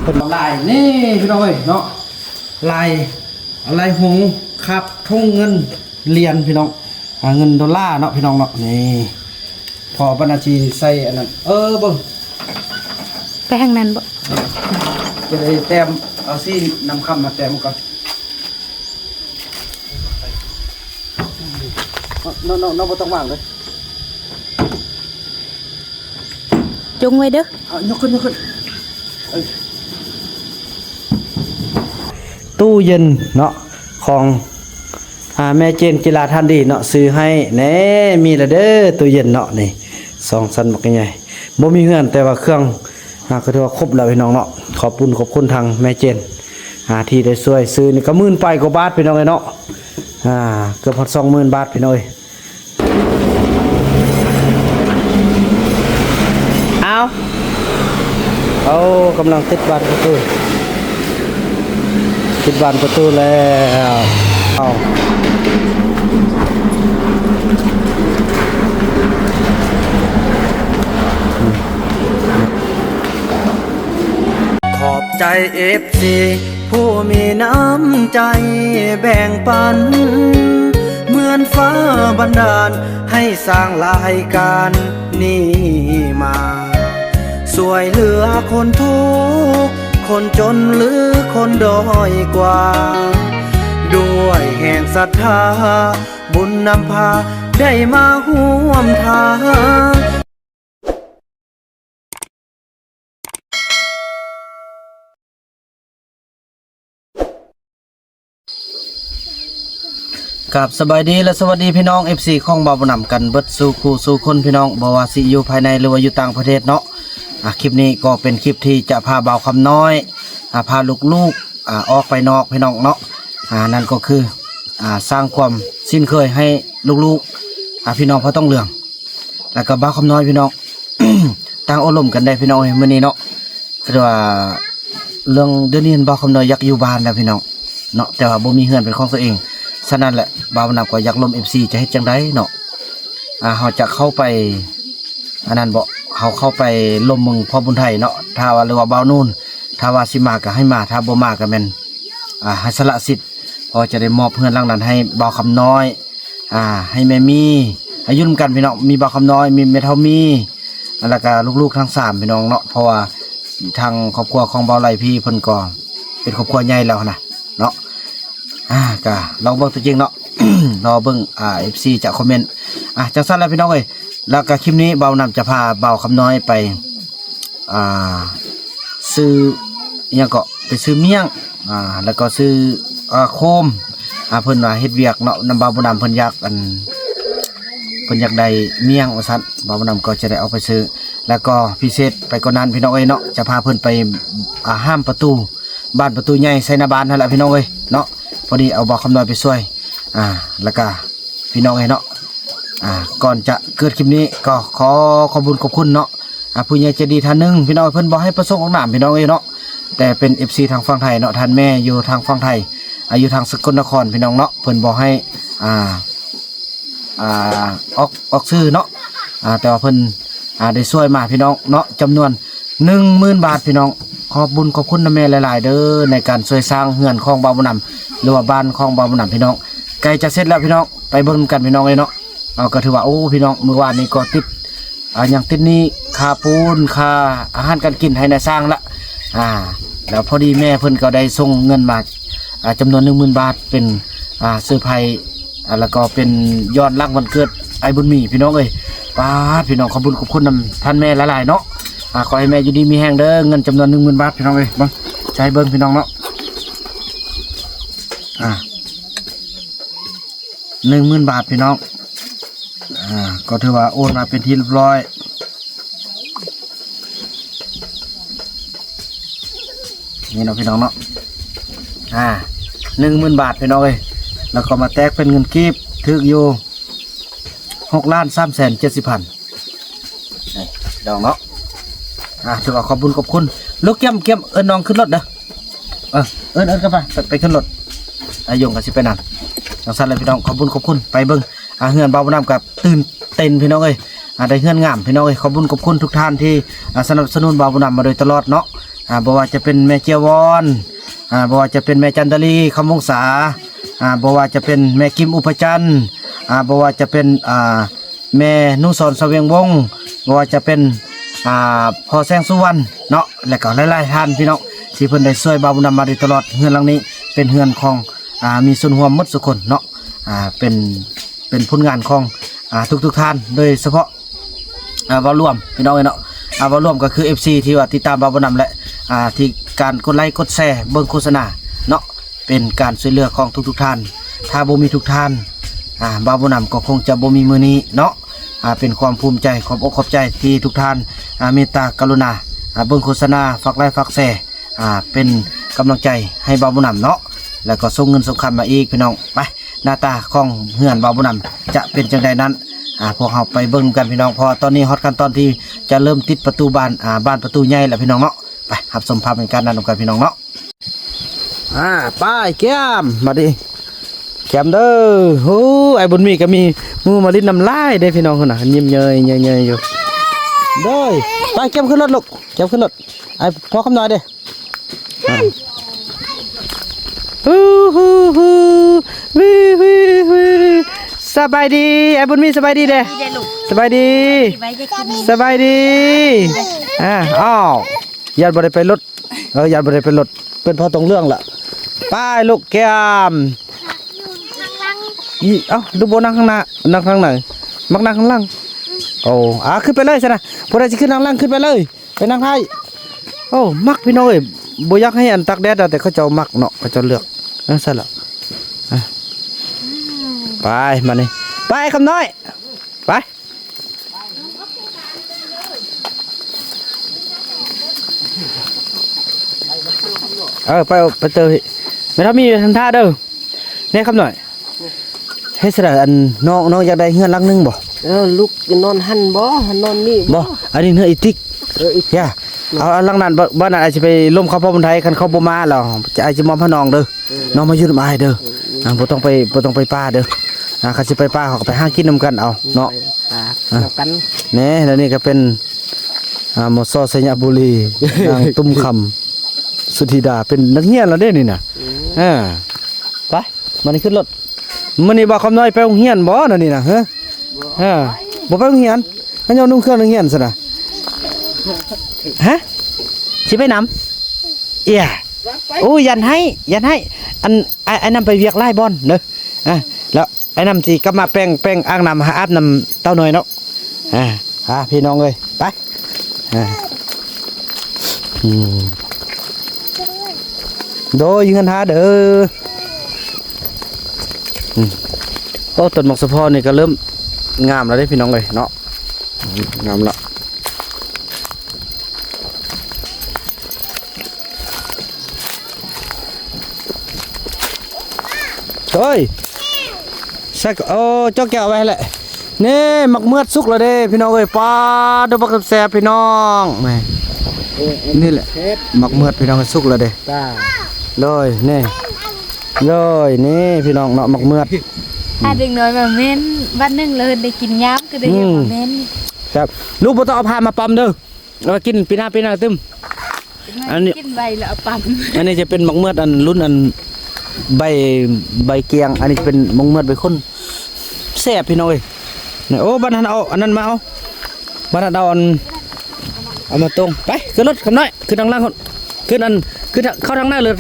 ເພິ່ນເອົາລາຍນີ້ພີ່ນ້ອງເອີຍເນາະ ລາຍ ລາຍຫົງຄາບຖົງເງິນຫຼຽນພີ່ນ້ອງ ອ່າ ເງິນໂດລາເນາະພີ່ນ້ອງເນາະ ນີ້ ພໍບັນນາຊິໃສ່ອັນນັ້ນ ເອີ ເບິ່ງ ໄປທາງນັ້ນບໍ? ຈະໄດ້ແຕ້ມ ເອົາສີນ້ຳຄ້ຳມາແຕ້ມກ່ອນ ເນາະ ເນາະ ເນາະ ບໍ່ຕ້ອງວາງເລີຍ. ຈົ່ງໄວ້ເດີ້ ເອົາ ຍົກຂຶ້ນ ຍົກຂຶ້ນ ເອີ ຕູ້ເຢັນເນາະ ຂອງ ອ່າ ແມ່ເຈນ ກິລາທ່ານດີເນາະ ຊື້ໃຫ້ແນ່ ມີແລ້ວເດີ້ ຕູ້ເຢັນເນາະ ນີ້ ສອງຊັ້ນບັກໃຫຍ່ ບໍ່ມີເຮືອນ ແຕ່ວ່າເຄື່ອງ ອ່າ ກໍຖືວ່າຄົບແລ້ວພີ່ນ້ອງເນາະ ຂອບຄຸນ ຂອບຄຸນທາງແມ່ເຈນ ອ່າ ທີ່ໄດ້ຊ່ວຍຊື້ ນີ້ກໍໝື່ນປາຍກວ່າບາດພີ່ນ້ອງເອີຍເນາະ ອ່າ ເກືອບຮອດສອງໝື່ນບາດພີ່ນ້ອງເອີຍ. ອ້າວ ໂອ້ ກຳລັງຕິດບານປະຕູ ຕິດບານປະຕູແລ້ວ ເອົາ ຂອບໃຈເອັຟຊີ ຜູ້ມີນ້ຳໃຈແບ່ງປັນ ເໝືອນຟ້າບັນດານໃຫ້ສ້າງລາຍການນີ້ມາ ຊ່ວຍເຫຼືອຄົນທຸກຄົນຈົນ ຫຼື ຄົນດ້ອຍກວ່າ ດ້ວຍແຮງສັດທາ ບຸນນຳພາໄດ້ມາຮ່ວມທາງ. ກາບສະບາຍດີ ແລະ ສະຫວັດດີພີ່ນ້ອງ ເອັຟຊີ ຂອງບ່າວບຸນນຳກັນເບິດສູ່ຄູ່ສູ່ຄົນພີ່ນ້ອງ ບໍ່ວ່າຊິຢູ່ພາຍໃນ ຫຼືວ່າຢູ່ຕ່າງປະເທດເນາະ ອາ ຄລິບນີ້ກໍເປັນຄລິບທີ່ຈະພາບ່າວຄຳນ້ອຍ ອາ ພາລູກໆ ອາ ອອກໄປນອກພີ່ນ້ອງເນາະ ອາ ນັ້ນກໍຄື ອາ ສ້າງຄວາມຊິນເຄີຍໃຫ້ລູກໆ ອາ ພີ່ນ້ອງພໍ່ຕ້ອງເຫຼືອງ ແລ້ວກໍບ່າວຄຳນ້ອຍພີ່ນ້ອງ ຕ່າງໂອ້ລົມກັນໄດ້ພີ່ນ້ອງເອີຍ ມື້ນີ້ເນາະ ຄືວ່າເລື່ອງດຽວນີ້ບ່າວຄຳນ້ອຍຢາກຢູ່ບ້ານແລ້ວພີ່ນ້ອງເນາະ ແຕ່ວ່າບໍ່ມີເຮືອນເປັນຂອງຕົວເອງ ສະນັ້ນແຫຼະ ບ່າວບຸນນຳກໍຢາກລົມເອັຟຊີ ຈະເຮັດຈັ່ງໃດເນາະ ອາ ເຮົາຈະເຂົ້າໄປ ອັນນັ້ນເບາະ ເຮົາເຂົ້າໄປລົມເບິ່ງພໍ່ບຸນໄທເນາະ ຖ້າວ່າ ຫຼືວ່າບ່າວນູນ ຖ້າວ່າຊິມາກໍໃຫ້ມາ ຖ້າບໍ່ມາກໍແມ່ນ ອາ ໃຫ້ສະຫຼະສິດ ເພາະຈະໄດ້ມອບເຮືອນຫຼັງນັ້ນໃຫ້ບ່າວຄຳນ້ອຍ ອ່າ ໃຫ້ແມ່ມີ ໃຫ້ຢູ່ນຳກັນພີ່ນ້ອງ ມີບ່າວຄຳນ້ອຍ ມີແມ່ເຖົ້າມີ ແລ້ວກະລູກໆທັງສາມພີ່ນ້ອງເນາະ ເພາະວ່າທາງຄອບຄົວຂອງບ່າວໄຫຼພີເພິ່ນກໍເປັນຄອບຄົວໃຫຍ່ແລ້ວຫັ້ນນະເນາະ ອ່າ ກະລອງເບິ່ງຕົວຈິງເນາະ ລໍເບິ່ງ ອ່າ ເອັຟຊີຈະຄອມເມັນ ອ່າ ຈັ່ງຊັ້ນແຫຼະພີ່ນ້ອງເອີຍ ແລ້ວກະຄລິບນີ້ບ່າວນຳຈະພາບ່າວຄຳນ້ອຍໄປ ອ່າ ຊື້ອີ່ຫຍັງເກາະ ໄປຊື້ມ້ຽງ ອ່າ ແລ້ວກໍຊື້ ອ່າ ໂຄມ ອ່າ ເພິ່ນວ່າເຮັດວຽກເນາະ ນຳບ່າວບຸນນຳ ເພິ່ນຢາກ ອັນ ເພິ່ນຢາກໄດ້ມ້ຽງວ່າຊັ້ນ ບ່າວບຸນນຳກໍຈະໄດ້ອອກໄປຊື້ ແລ້ວກໍພິເສດໄປກວ່ານັ້ນພີ່ນ້ອງເອີຍເນາະ ຈະພາເພິ່ນໄປ ອ່າ ຫ້າມປະຕູ ບານປະຕູໃຫຍ່ໃສ່ໜ້າບ້ານຫັ້ນແຫຼະພີ່ນ້ອງເອີຍເນາະ ພໍດີເອົາບ່າວຄຳນ້ອຍໄປຊ່ວຍ ອ່າ ແລ້ວກະ ພີ່ນ້ອງເອີຍເນາະ ອ່າ ກ່ອນຈະເກີດຄລິບນີ້ກໍຂໍຂອບບຸນຂອບຄຸນເນາະ ອ່າ ຜູ້ໃຫຍ່ໃຈດີທ່ານໜຶ່ງ ພີ່ນ້ອງ ເພິ່ນບໍ່ໃຫ້ປະສົງອອກນາມ ພີ່ນ້ອງເອີຍເນາະ ແຕ່ເປັນເອັຟຊີທາງຝັ່ງໄທເນາະ ທ່ານແມ່ຢູ່ທາງຝັ່ງໄທ ອ່າ ຢູ່ທາງສະກົນນະຄອນ ພີ່ນ້ອງເນາະ ເພິ່ນບໍ່ໃຫ້ ອ່າ ອ່າ ອອກ ອອກຊື່ເນາະ ອ່າ ແຕ່ວ່າເພິ່ນ ອ່າ ໄດ້ຊ່ວຍມາ ພີ່ນ້ອງເນາະ ຈຳນວນ ໜຶ່ງໝື່ນບາດ ພີ່ນ້ອງ ຂອບບຸນຂອບຄຸນນຳແມ່ຫຼາຍໆເດີ ໃນການຊ່ວຍສ້າງເຮືອນຂອງບ່າວບຸນນຳ ຫຼືວ່າບ້ານຂອງບ່າວບຸນນຳ ພີ່ນ້ອງ ໃກ້ຈະເສັດແລ້ວພີ່ນ້ອງ ໄປເບິ່ງນຳກັນພີ່ນ້ອງເອີຍເນາະ ເອົາ ກໍຖືວ່າ ໂອ້ ພີ່ນ້ອງ ມື້ວານນີ້ກໍຕິດ ອ່າ ຍັງຕິດໜີ້ຄ່າປູນ ຄ່າອາຫານການກິນໃຫ້ນາຍຊ່າງລະ ອ່າ ແລ້ວພໍດີແມ່ເພິ່ນກໍໄດ້ສົ່ງເງິນມາ ອ່າ ຈຳນວນໜຶ່ງໝື່ນບາດ ເປັນ ອ່າ ເຊີໄພ ອ່າ ແລ້ວກໍເປັນຍ້ອນຫຼັງວັນເກີດອ້າຍບຸນມີ ພີ່ນ້ອງເອີຍ ປາດ ພີ່ນ້ອງ ຂອບບຸນຂອບຄຸນນຳທ່ານແມ່ຫຼາຍໆເນາະ ອ່າ ຂໍໃຫ້ແມ່ຢູ່ດີມີແຮງເດີ ເງິນຈຳນວນໜຶ່ງໝື່ນບາດ ພີ່ນ້ອງເອີຍ ເບິ່ງ ໃຫ້ເບິ່ງ ພີ່ນ້ອງເນາະ ອ່າ ໜຶ່ງໝື່ນບາດ ພີ່ນ້ອງ ອ່າ ກໍຖືວ່າໂອນມາເປັນທີ່ຮຽບຮ້ອຍ ນີ້ເນາະ ພີ່ນ້ອງເນາະ ອ່າ ໜຶ່ງໝື່ນບາດ ພີ່ນ້ອງເອີຍ ແລ້ວກໍມາແຕກເປັນເງິນກີບ ຖືກຢູ່ ຫົກລ້ານສາມແສນເຈັດສິບພັນ ນີ້ພີ່ນ້ອງເນາະ ອ່າ ຖືວ່າຂອບບຸນຂອບຄຸນ ລູກກຽມ ກຽມ ເອີ້ນນ້ອງຂຶ້ນລົດເດີ ເອີ ເອີ້ນ ເອີ້ນກັນໄປ ໄປ ໄປຂຶ້ນລົດ ອາຍົງກໍຊິໄປນຳ ຈັ່ງຊັ້ນແຫຼະພີ່ນ້ອງ ຂອບບຸນຂອບຄຸນ ໄປເບິ່ງ ອ່າ ເຮືອນບ່າວບຸນນຳກໍຕື່ນເຕັ້ນ ພີ່ນ້ອງເອີຍ ອ່າ ໄດ້ເຮືອນງາມ ພີ່ນ້ອງເອີຍ ຂອບບຸນຂອບຄຸນທຸກທ່ານທີ່ ອ່າ ສະໜັບສະໜູນບ່າວບຸນນຳມາໂດຍຕະຫຼອດເນາະ ອ່າ ບໍ່ວ່າຈະເປັນແມ່ເຈ້ຍວອນ ອ່າ ບໍ່ວ່າຈະເປັນແມ່ຈັນດາລີ ຄຳວົງສາ ອ່າ ບໍ່ວ່າຈະເປັນແມ່ກິມ ອຸປະຈັນ ອ່າ ບໍ່ວ່າຈະເປັນ ອ່າ ແມ່ນຸສອນ ສະຫວຽງວົງ ບໍ່ວ່າຈະເປັນ ອ່າ ພໍ່ແສງສຸວັນເນາະ ແລະກໍຫຼາຍໆທ່ານພີ່ນ້ອງ ທີ່ເພິ່ນໄດ້ຊ່ວຍບ່າວບຸນນຳມາໂດຍຕະຫຼອດ. ເຮືອນຫຼັງນີ້ເປັນເຮືອນຂອງ ອ່າ ມີສ່ວນຮ່ວມໝົດທຸກຄົນເນາະ ອ່າ ເປັນ ເປັນຜົນງານຂອງ ອ່າ ທຸກໆທ່ານ ໂດຍສະເພາະ ອ່າ ເວົ້າລວມພີ່ນ້ອງເອີຍເນາະ ອ່າ ເວົ້າລວມກໍຄືເອັຟຊີທີ່ວ່າຕິດຕາມບ່າວບຸນນຳ ແລະ ອ່າ ທີ່ການກົດໄລກົດແຊເບິ່ງໂຄສະນາເນາະ ເປັນການຊ່ວຍເຫຼືອຂອງທຸກໆທ່ານ. ຖ້າບໍ່ມີທຸກທ່ານ ອ່າ ບ່າວບຸນນຳກໍຄົງຈະບໍ່ມີມື້ນີ້ເນາະ. ອ່າ ເປັນຄວາມພູມໃຈ ຂອບອົກຂອບໃຈທີ່ທຸກທ່ານ ອ່າ ເມດຕາກະລຸນາ ອ່າ ເບິ່ງໂຄສະນາ ຝາກໄລ ຝາກແຊ ອ່າ ເປັນກຳລັງໃຈໃຫ້ບ່າວບຸນນຳເນາະ ແລ້ວກໍສົ່ງເງິນສົ່ງຄຳມາອີກພີ່ນ້ອງ. ໄປ ໜ້າຕາຂອງເຮືອນບ່າວບຸນນຳຈະເປັນຈັ່ງໃດນັ້ນ ອ່າ ພວກເຮົາໄປເບິ່ງນຳກັນພີ່ນ້ອງ ເພາະວ່າຕອນນີ້ຮອດຂັ້ນຕອນທີ່ຈະເລີ່ມຕິດປະຕູບານ ອ່າ ບານປະຕູໃຫຍ່ແລ້ວພີ່ນ້ອງເນາະ. ໄປ ຮັບຊົມພາບບັນຍາກາດນັ້ນນຳກັນພີ່ນ້ອງເນາະ. ອ່າ ໄປ ແກ້ມ ມາດິ ແກ້ມເດີ. ໂອ້ ອ້າຍບຸນມີກໍມີໝູ່ມາຫຼິ້ນນຳຫຼາຍເດ້ພີ່ນ້ອງ ພຸ້ນນະ ຍິ້ມເຍີ້ຍໆຢູ່. ໂດຍ ໄປ ແກ້ມຂຶ້ນລົດລູກ ແກ້ມຂຶ້ນລົດ. ອ້າຍ ພໍ່ຄຳນ້ອຍເດ້. ອ່າ ສະບາຍດີ ອ້າຍບຸນມີ ສະບາຍດີເດ້. ສະບາຍດີ ສະບາຍດີ ອ່າ ອ້າວ ຢ້ານບໍ່ໄດ້ໄປລົດ. ເອີ ຢ້ານບໍ່ໄດ້ໄປລົດ ເປັນຜ້າຕົງເລື່ອງລະ. ໄປລູກແກ້ມ. ອີ ເອົ້າ ລູກບໍ່ນັ່ງຂ້າງໜ້າ ນັ່ງທາງໃນ ມັກນັ່ງຂ້າງຫຼັງ. ໂອ້ ອ່າ ຂຶ້ນໄປເລີຍຊັ້ນນະ ຜູ້ໃດຊິຂຶ້ນທາງຫຼັງຂຶ້ນໄປເລີຍ ໄປນັ່ງທ້າຍ. ໂອ້ ມັກພີ່ນ້ອງເອີຍ ບໍ່ຢາກໃຫ້ອັນຕາກແດດ ແຕ່ເຂົາເຈົ້າມັກເນາະ ເຂົາເຈົ້າເລືອກ. ເອີ ຊັ້ນລະ ອ່າ ໄປ ມານີ້ ໄປ ຄຳນ້ອຍ. ໄປ ເອີ ໄປ ໄປເຕີ ແມ່ທຳມີທັນທ່າເດີ. ແນ່ ຄຳນ້ອຍ ເຮັດຊັ້ນ ອັນ ນ້ອງ ນ້ອງຢາກໄດ້ເຮືອນຫຼັງໜຶ່ງບໍ່? ເອີ ລູກນອນຫັ້ນບໍ່ ນອນນີ້ບໍ່? ອັນນີ້ເຮືອນອີຕິກ. ເອີ ອີຕິກ ຢ່າ ເອົາ ເອົາຫຼັງນັ້ນ ບ້ານນັ້ນອ້າຍຊິໄປລົມເຂົາພໍ່ບຸນໄທ ຄັນເຂົາບໍ່ມາແລ້ວ ອ້າຍຊິມອບໃຫ້ນ້ອງເດີ. ເອີ ນ້ອງມາຢູ່ນຳອ້າຍເດີ. ເອີ ອ່າ ບໍ່ຕ້ອງໄປ ບໍ່ຕ້ອງໄປປ່າເດີ. ອ່າ ຄັນຊິໄປປ່າເຮົາກໍໄປຫາກິນນຳກັນເອົາເນາະ. ອ່າ ນຳກັນ ແນ່ ແລ້ວນີ້ກໍເປັນ ອ່າ ມສ ໄຊຍະບູລີ ນາງຕຸ້ມຄຳ ສຸທິດາ ເປັນນັກຮຽນແລ້ວເດ້ນີ້ນະ. ເອີ ອ່າ ໄປ ມານີ້ຂຶ້ນລົດ. ມື້ນີ້ບ່າວຄຳນ້ອຍໄປໂຮງຮຽນບໍ່ນະນີ້ນະ? ຮະ ບໍ່ ອ່າ ບໍ່ໄປໂຮງຮຽນ ມັນຍັງນຸ່ງເຄື່ອງນັກຮຽນຊັ້ນນະ. ຮະ ຊິໄປນຳ? ເອີຍ ໂອ້ຍ ຢ້ານໄຫ້ ຢ້ານໄຫ້. ອັນ ອ້າຍ ອ້າຍນຳໄປວຽກຫຼາຍບ່ອນເດີ. ອ່າ ແລ້ວອ້າຍນຳຊິກັບມາແປງ ແປງອ່າງນ້ຳ ຫາອາບນ້ຳເຕົ້ານ້ອຍເນາະ. ອ່າ ອ່າ ພີ່ນ້ອງເອີຍ ໄປ. ອ່າ ອືມ ໂດຍ ເຮືອນຫາເດີ. ອືມ ໂອ້ ຕົ້ນໝາກສະເພາະນີ້ກໍເລີ່ມງາມແລ້ວເດ້ພີ່ນ້ອງເອີຍເນາະ ອືມ ງາມລະ. ໂອ້ຍ ໃສ່ ໂອ້ ເຈາະແກ້ວໄວ້ແຫຼະ. ນີ້ ໝາກເມືອດສຸກແລ້ວເດ້ພີ່ນ້ອງເອີຍ. ປາດ ດູບັກແຊບໆ ພີ່ນ້ອງ. ນີ້ ນີ້ແຫຼະ ໝາກເມືອດພີ່ນ້ອງ ສຸກແລ້ວເດ້. ໂດຍ ນີ້ ໂດຍ ນີ້ພີ່ນ້ອງເນາະ ໝາກເມືອດ. ຖ້າເດັກນ້ອຍມາເມັນ ວັນໜຶ່ງລະເພິ່ນໄດ້ກິນຍາມ ຄືໄດ້ເຮັດມາເມັນ. ອືມ ແຊບ. ລູກບໍ່ຕ້ອງເອົາຜ້າມາປ້ອມເດີ. ເອົາໄວ້ກິນປີໜ້າ ປີໜ້າຕື່ມ. ອັນນີ້ກິນໄວແລ້ວເອົາປັ້ນ. ອັນນີ້ຈະເປັນໝາກເມືອດ ອັນລຸ້ນ ອັນໃບ ໃບກຽງ. ອັນນີ້ຈະເປັນໝາກເມືອດໃບຂຸ້ນ ແຊບພີ່ນ້ອງເອີຍ. ນີ້ ໂອ້ ບ້ານຫັ້ນເອົາອັນນັ້ນມາເອົາ ບ້ານຫັ້ນເອົາອັນ ເອົາມາຕົງ. ໄປຂຶ້ນລົດຄຳນ້ອຍ ຂຶ້ນທາງຫຼັງພຸ້ນ ຂຶ້ນອັນ ຂຶ້ນເຂົ້າທາງໃນເລີຍ.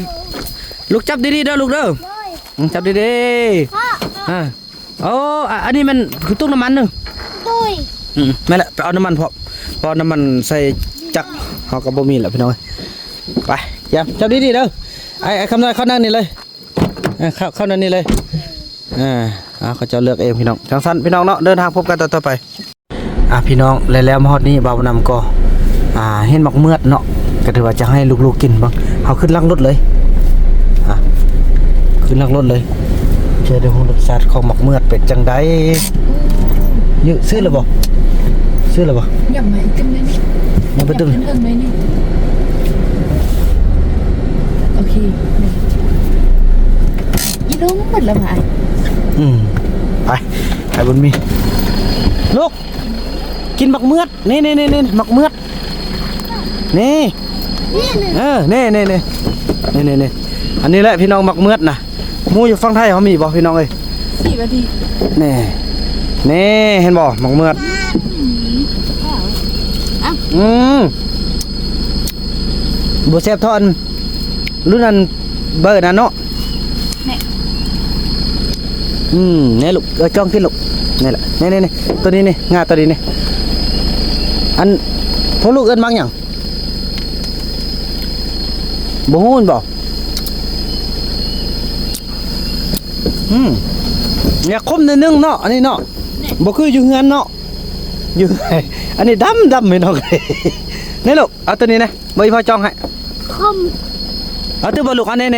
ລູກຈັບດີໆເດີລູກເດີ. ອືມ ຈັບດີໆ. ອ່າ ໂອ້ ອາ ອັນນີ້ແມ່ນຕຸກນ້ຳມັນເດີ. ໂດຍ ອືມ ແມ່ນແຫຼະ ໄປເອົານ້ຳມັນເພາະ ເພາະນ້ຳມັນໃສ່ຈັກເຮົາກໍບໍ່ມີແລ້ວພີ່ນ້ອງເອີຍ. ໄປ ແຈມ ຈັບດີໆເດີ. ໄອ້ ໄອ້ຄຳນ້ອຍເຂົ້ານັ່ງນີ້ເລີຍ. ເອີ ເຂົ້າ ເຂົ້ານັ່ງນີ້ເລີຍ. ເອີ ເອົາ ເຂົາເຈົ້າເລືອກເອງພີ່ນ້ອງ. ຈັ່ງຊັ້ນພີ່ນ້ອງເນາະ ເດີນທາງພົບກັນຕໍ່ໆໄປ. ອ່າ ພີ່ນ້ອງ ແລະ ແລ້ວມາຮອດນີ້ ບ່າວບຸນນຳກໍ ອ່າ ເຫັນໝາກເມືອດເນາະ ກໍຖືວ່າຈະໃຫ້ລູກໆກິນເບິ່ງ. ເຮົາຂຶ້ນຫຼັງລົດເລີຍ ອ່າ ຂຶ້ນຫຼັງລົດເລີຍ ຈະໄດ້ຮູ້ລົດຊາດຂອງໝາກເມືອດເປັນຈັ່ງໃດ. ຢູ່ ຊື້ແລ້ວບໍ່? ຊື້ແລ້ວບໍ່? ຍັງໄປຕື່ມໄດ້ນີ້ ຍັງໄປຕື່ມ ຂຶ້ນເທິງໄດ້ນີ້. ໂອເຄ ອີລຸງໝົດແລ້ວຫວາ. ອືມ ໄປ ໄປບຸນມີ ລູກ ກິນໝາກເມືອດ. ນີ້ໆໆໆ ໝາກເມືອດ ນີ້ ເອີ ນີ້ໆໆ ນີ້ໆໆ ອັນນີ້ແຫຼະພີ່ນ້ອງ ໝາກເມືອດນະ. ໝູ່ຢູ່ຝັ່ງໄທເຮົາມີບໍ່ພີ່ນ້ອງເອີຍ? ສີ່ນາທີ ນີ້ ນີ້ເຫັນບໍ່ ໝາກເມືອດ. ອືມ ອືມ ບໍ່ແຊບເທົ່າອັນ ລຸ້ນອັນເບີນັ້ນເນາະ. ແມ່ ອືມ ນີ້ລູກ ເອີ ຈ້ອງກິນລູກ. ນີ້ແຫຼະ ນີ້ໆໆ ໂຕນີ້ນີ້ ງາໂຕນີ້ນີ້. ອັນ ພວກລູກເອີ້ນໝາກຫຍັງ? ບໍ່ຮູ້ແມ່ນບໍ່? ອືມ ຢາກຂົມໜ້ອຍໜຶ່ງເນາະ ອັນນີ້ເນາະ. ບໍ່ຄືຢູ່ເຮືອນເນາະ ຢູ່ ອັນນີ້ດຳໆ ພີ່ນ້ອງ. ນີ້ລູກ ເອົາໂຕນີ້ນະ ບໍ່ອີ່ພໍ່ຈ້ອງໃຫ້. ຂົມ ເອົາຕື່ມບໍ່ລູກ? ອັນນີ້ໆໆ ເ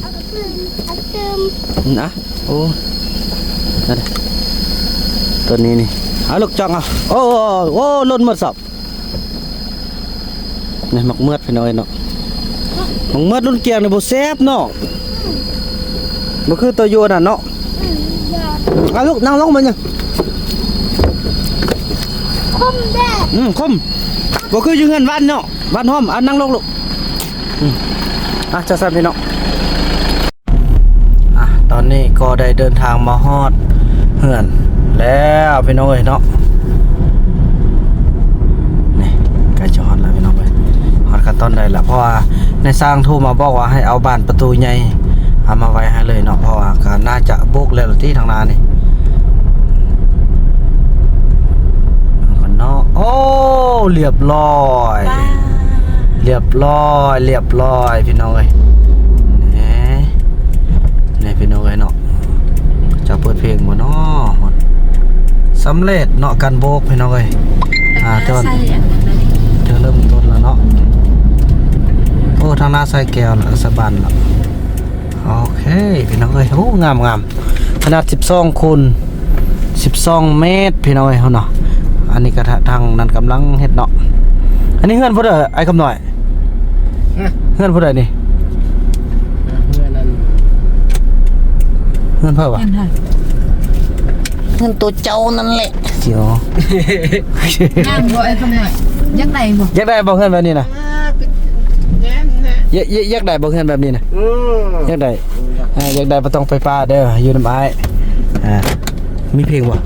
ອົາຕື່ມ ເອົາຕື່ມ. ອືມ ອ່ະ ໂອ້ ນັ້ນ ໂຕນີ້ນີ້ ເອົາລູກຈ້ອງເອົາ. ໂອ້ ໂອ້ ໂອ້ ໂອ້ ຫຼົ່ນໝົດຊອບ. ນີ້ໝາກເມືອດພີ່ນ້ອງເອີຍເນາະ ໝາກເມືອດລຸ້ນກຽງນີ້ບໍ່ແຊບເນາະ ບໍ່ຄືໂຕຢູ່ອັນນັ້ນເນາະ. ອືມ ເອົາລູກ ນັ່ງລົງມານີ້. ຂົມແທ້ ອືມ ຂົມ ບໍ່ຄືຢູ່ເຮືອນບ້ານເນາະ ບ້ານຫອມ. ອ່ະ ນັ່ງລົງລູກ. ອືມ ອ່ະ ຈັ່ງຊັ້ນພີ່ນ້ອງ. ອ່ະ ຕອນນີ້ກໍໄດ້ເດີນທາງມາຮອດເຮືອນແລ້ວພີ່ນ້ອງເອີຍເນາະ. ນີ້ ໃກ້ຈະຮອດແລ້ວພີ່ນ້ອງເອີຍ ຮອດຂັ້ນຕອນໃດລະ ເພາະວ່ານາຍຊ່າງໂທມາບອກວ່າໃຫ້ເອົາບານປະຕູໃຫຍ່ ເອົາມາໄວ້ໃຫ້ເລີຍເນາະ ເພາະວ່າກໍໜ້າຈະໂບກແລ້ວລະຕິທາງໜ້ານີ້. ເອົາກ່ອນເນາະ ໂອ້ ລຽບລ້ອຍ ລຽບລ້ອຍ ລຽບລ້ອຍພີ່ນ້ອງເອີຍ. ນີ້ ນີ້ພີ່ນ້ອງເອີຍເນາະ ຈະເປີດເພງບໍ່ເນາະ? ສຳເລັດເນາະ ການໂບກພີ່ນ້ອງເອີຍ. ອ່າ ເທື່ອ ເລີ່ມຕົ້ນແລ້ວເນາະ. ໂອ້ ທາງໜ້າໃສ່ແກ້ວລະ ໃສ່ບານລະ. ໂອເຄພີ່ນ້ອງເອີຍ ໂອ້ ງາມໆ ຂະໜາດສິບສອງຄູນສິບສອງແມັດພີ່ນ້ອງເອີຍເນາະ. ອັນນີ້ກະທາງນັ້ນກຳລັງເຮັດເນາະ. ອັນນີ້ເຮືອນຜູ້ໃດ ອ້າຍຄຳນ້ອຍ? ຮະ? ເຮືອນຜູ້ໃດນີ້? ເຮືອນນັ້ນ ເຮືອນໃຜວະ? ເຮືອນໃຜ? ເຮືອນໂຕເຈົ້ານັ້ນແຫຼະ. ງາມບໍ່ອ້າຍຄຳນ້ອຍ? ຢາກໄດ້ບໍ່? ຢາກໄດ້ບໍ່ເຮືອນແບບນີ້ນະ? ຢາກ ຢາກ ຢາກໄດ້ບໍ່ເຮືອນແບບນີ້ນະ? ອືມ ຢາກໄດ້. ອ່າ ຢາກໄດ້ບໍ່ຕ້ອງໄປປ່າເດີ ຢູ່ນຳອ້າຍ. ອ່າ ມີເພງບໍ່?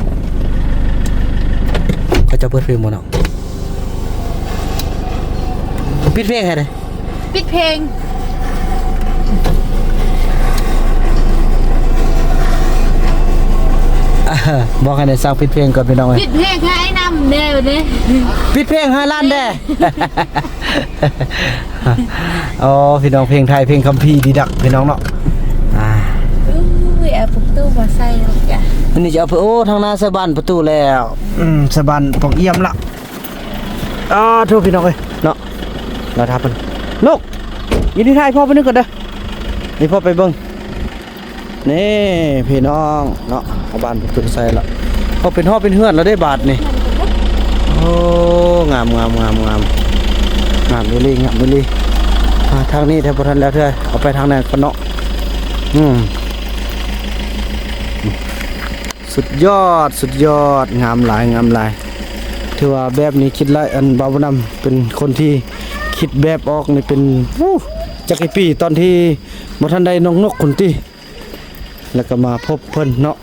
ເຂົາເຈົ້າເປີດເພງບໍ່ເນາະ? ປິດເພງໃຫ້ເດີ. ປິດເພງ. ບອກໃຫ້ນາຍຊ່າງປິດເພງກ່ອນພີ່ນ້ອງເອີຍ. ປິດເພງໃຫ້ອ້າຍນຳແດ່ເດ້. ປິດເພງໃຫ້ຫຼານແດ່. ອໍ ພີ່ນ້ອງ ເພງໄທ ເພງຄຳພີດີດັກ ພີ່ນ້ອງເນາະ. ອ່າ ອຸ້ຍ ເອົາປະຕູມາໃສ່ລູກຈ້າ. ອັນນີ້ຈະເອົາ ໂອ້ ທາງໜ້າໃສ່ບານປະຕູແລ້ວ. ອືມ ໃສ່ບານປອງອຽມລະ. ອ່າ ໂທ້ ພີ່ນ້ອງເອີຍເນາະ. ລາວຖ້າເພິ່ນ ລູກ ຢູ່ນີ້ ຖ່າຍພໍ່ໄປໜຶ່ງກ່ອນເດີ. ນີ້ພໍ່ໄປເບິ່ງ. ນີ້ພີ່ນ້ອງເນາະ ເອົາບານປະຕູໃສ່ລະ. ໂອ້ ເປັນຫໍເປັນເຮືອນລະເດ້ບາດນີ້. ໂອ້ ງາມໆໆໆ ງາມອີ່ຫຼີ ງາມອີ່ຫຼີ. ອ່າ ທາງນີ້ແທ້ບໍ່ທັນແລ້ວເທື່ອ ເອົາໄປທາງນັ້ນກ່ອນເນາະ. ອືມ ສຸດຍອດ ສຸດຍອດ ງາມຫຼາຍ ງາມຫຼາຍ. ຖືວ່າແບບນີ້ຄິດຫຼາຍ ອັນ ບ່າວບຸນນຳເປັນຄົນທີ່ຄິດແບບອອກນີ້ເປັນ ໂອ້ ຈັກອີ່ປີ ຕອນທີ່ບໍ່ທັນໄດ້ນ້ອງນົກພຸ້ນຕິ. ແລ້ວກໍມາພົບເພິ່ນເນາະ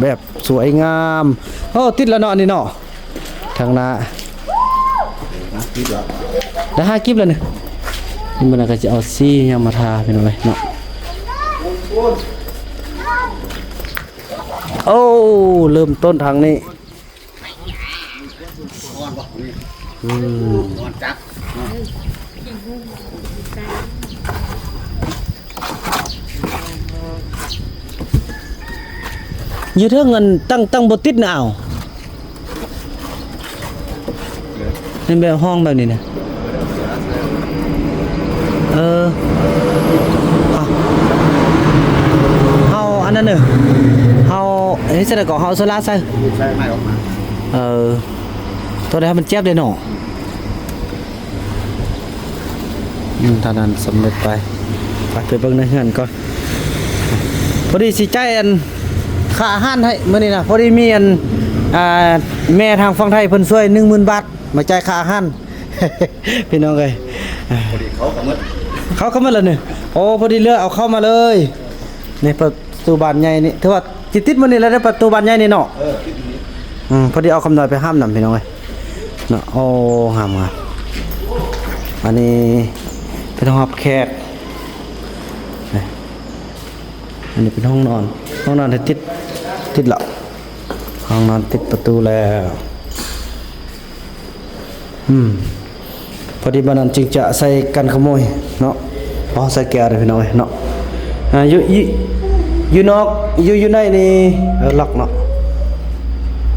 ແບບສວຍງາມ. ໂອ້ ຕິດແລ້ວເນາະ ອັນນີ້ເນາະ ທາງໜ້າ. ໄດ້ຫ້າກິບແລ້ວນີ້. ນີ້ມັນກໍຈະເອົາສີຫຍັງມາທາ ພີ່ນ້ອງເອີຍເນາະ. ໂອ້ ເລີ່ມຕົ້ນທາງນີ້. ອືມ ຢູ່ເທິງອັນ ຕັ້ງ ຕັ້ງບໍ່ຕິດນະ. ເອົາ ເຫັນແບບຫ້ອງແບບນີ້ນະ. ເອີ ເອົາ ເຮົາອັນນັ້ນເດີ ເຮົາເຮັດຈັ່ງໃດກໍເຮົາໂຊລາໃສ່. ເອີ ໂຕໃດໃຫ້ມັນແຈບເດ້ເນາະ. ອືມ ເທົ່ານັ້ນສຳເລັດໄປ. ໄປ ໄປເບິ່ງໃນເຮືອນກ່ອນ. ພໍດີຊິຈ່າຍອັນ ຄ່າອາຫານໃຫ້ມື້ນີ້ນະ. ພໍດີມີອັນ ອ່າ ແມ່ທາງຝັ່ງໄທເພິ່ນຊ່ວຍໜຶ່ງໝື່ນບາດ ມາຈ່າຍຄ່າອາຫານ. ພີ່ນ້ອງເອີຍ ພໍດີເຂົ້າກໍໝົດ ເຂົ້າກໍໝົດແລ້ວນີ້. ໂອ້ ພໍດີເຫຼືອເອົາເຂົ້າມາເລີຍ. ນີ້ປະຕູບານໃຫຍ່ນີ້ ຖືວ່າຊິຕິດມື້ນີ້ແລ້ວເດ້ ປະຕູບານໃຫຍ່ນີ້ເນາະ. ເອີ ຕິດມື້ນີ້. ອືມ ພໍດີເອົາຄຳນ້ອຍໄປຫ້າມນຳ ພີ່ນ້ອງເອີຍເນາະ. ໂອ້ ງາມໆ. ອັນນີ້ເປັນຫ້ອງຮັບແຂກ. ອັນນີ້ເປັນຫ້ອງນອນ. ຫ້ອງນອນນີ້ຕິດ ຕິດແລ້ວ. ຫ້ອງນອນຕິດປະຕູແລ້ວ. ອືມ ພໍດີບາດນັ້ນຈຶ່ງຈະໃສ່ກັນຂະໂມຍເນາະ. ບໍ່ໃສ່ແກວເດ້ ພີ່ນ້ອງເອີຍເນາະ. ອ່າ ຢູ່ ຢູ່ ຢູ່ນອກ ຢູ່ ຢູ່ໃນນີ້ ເອີ ລັອກເນາະ.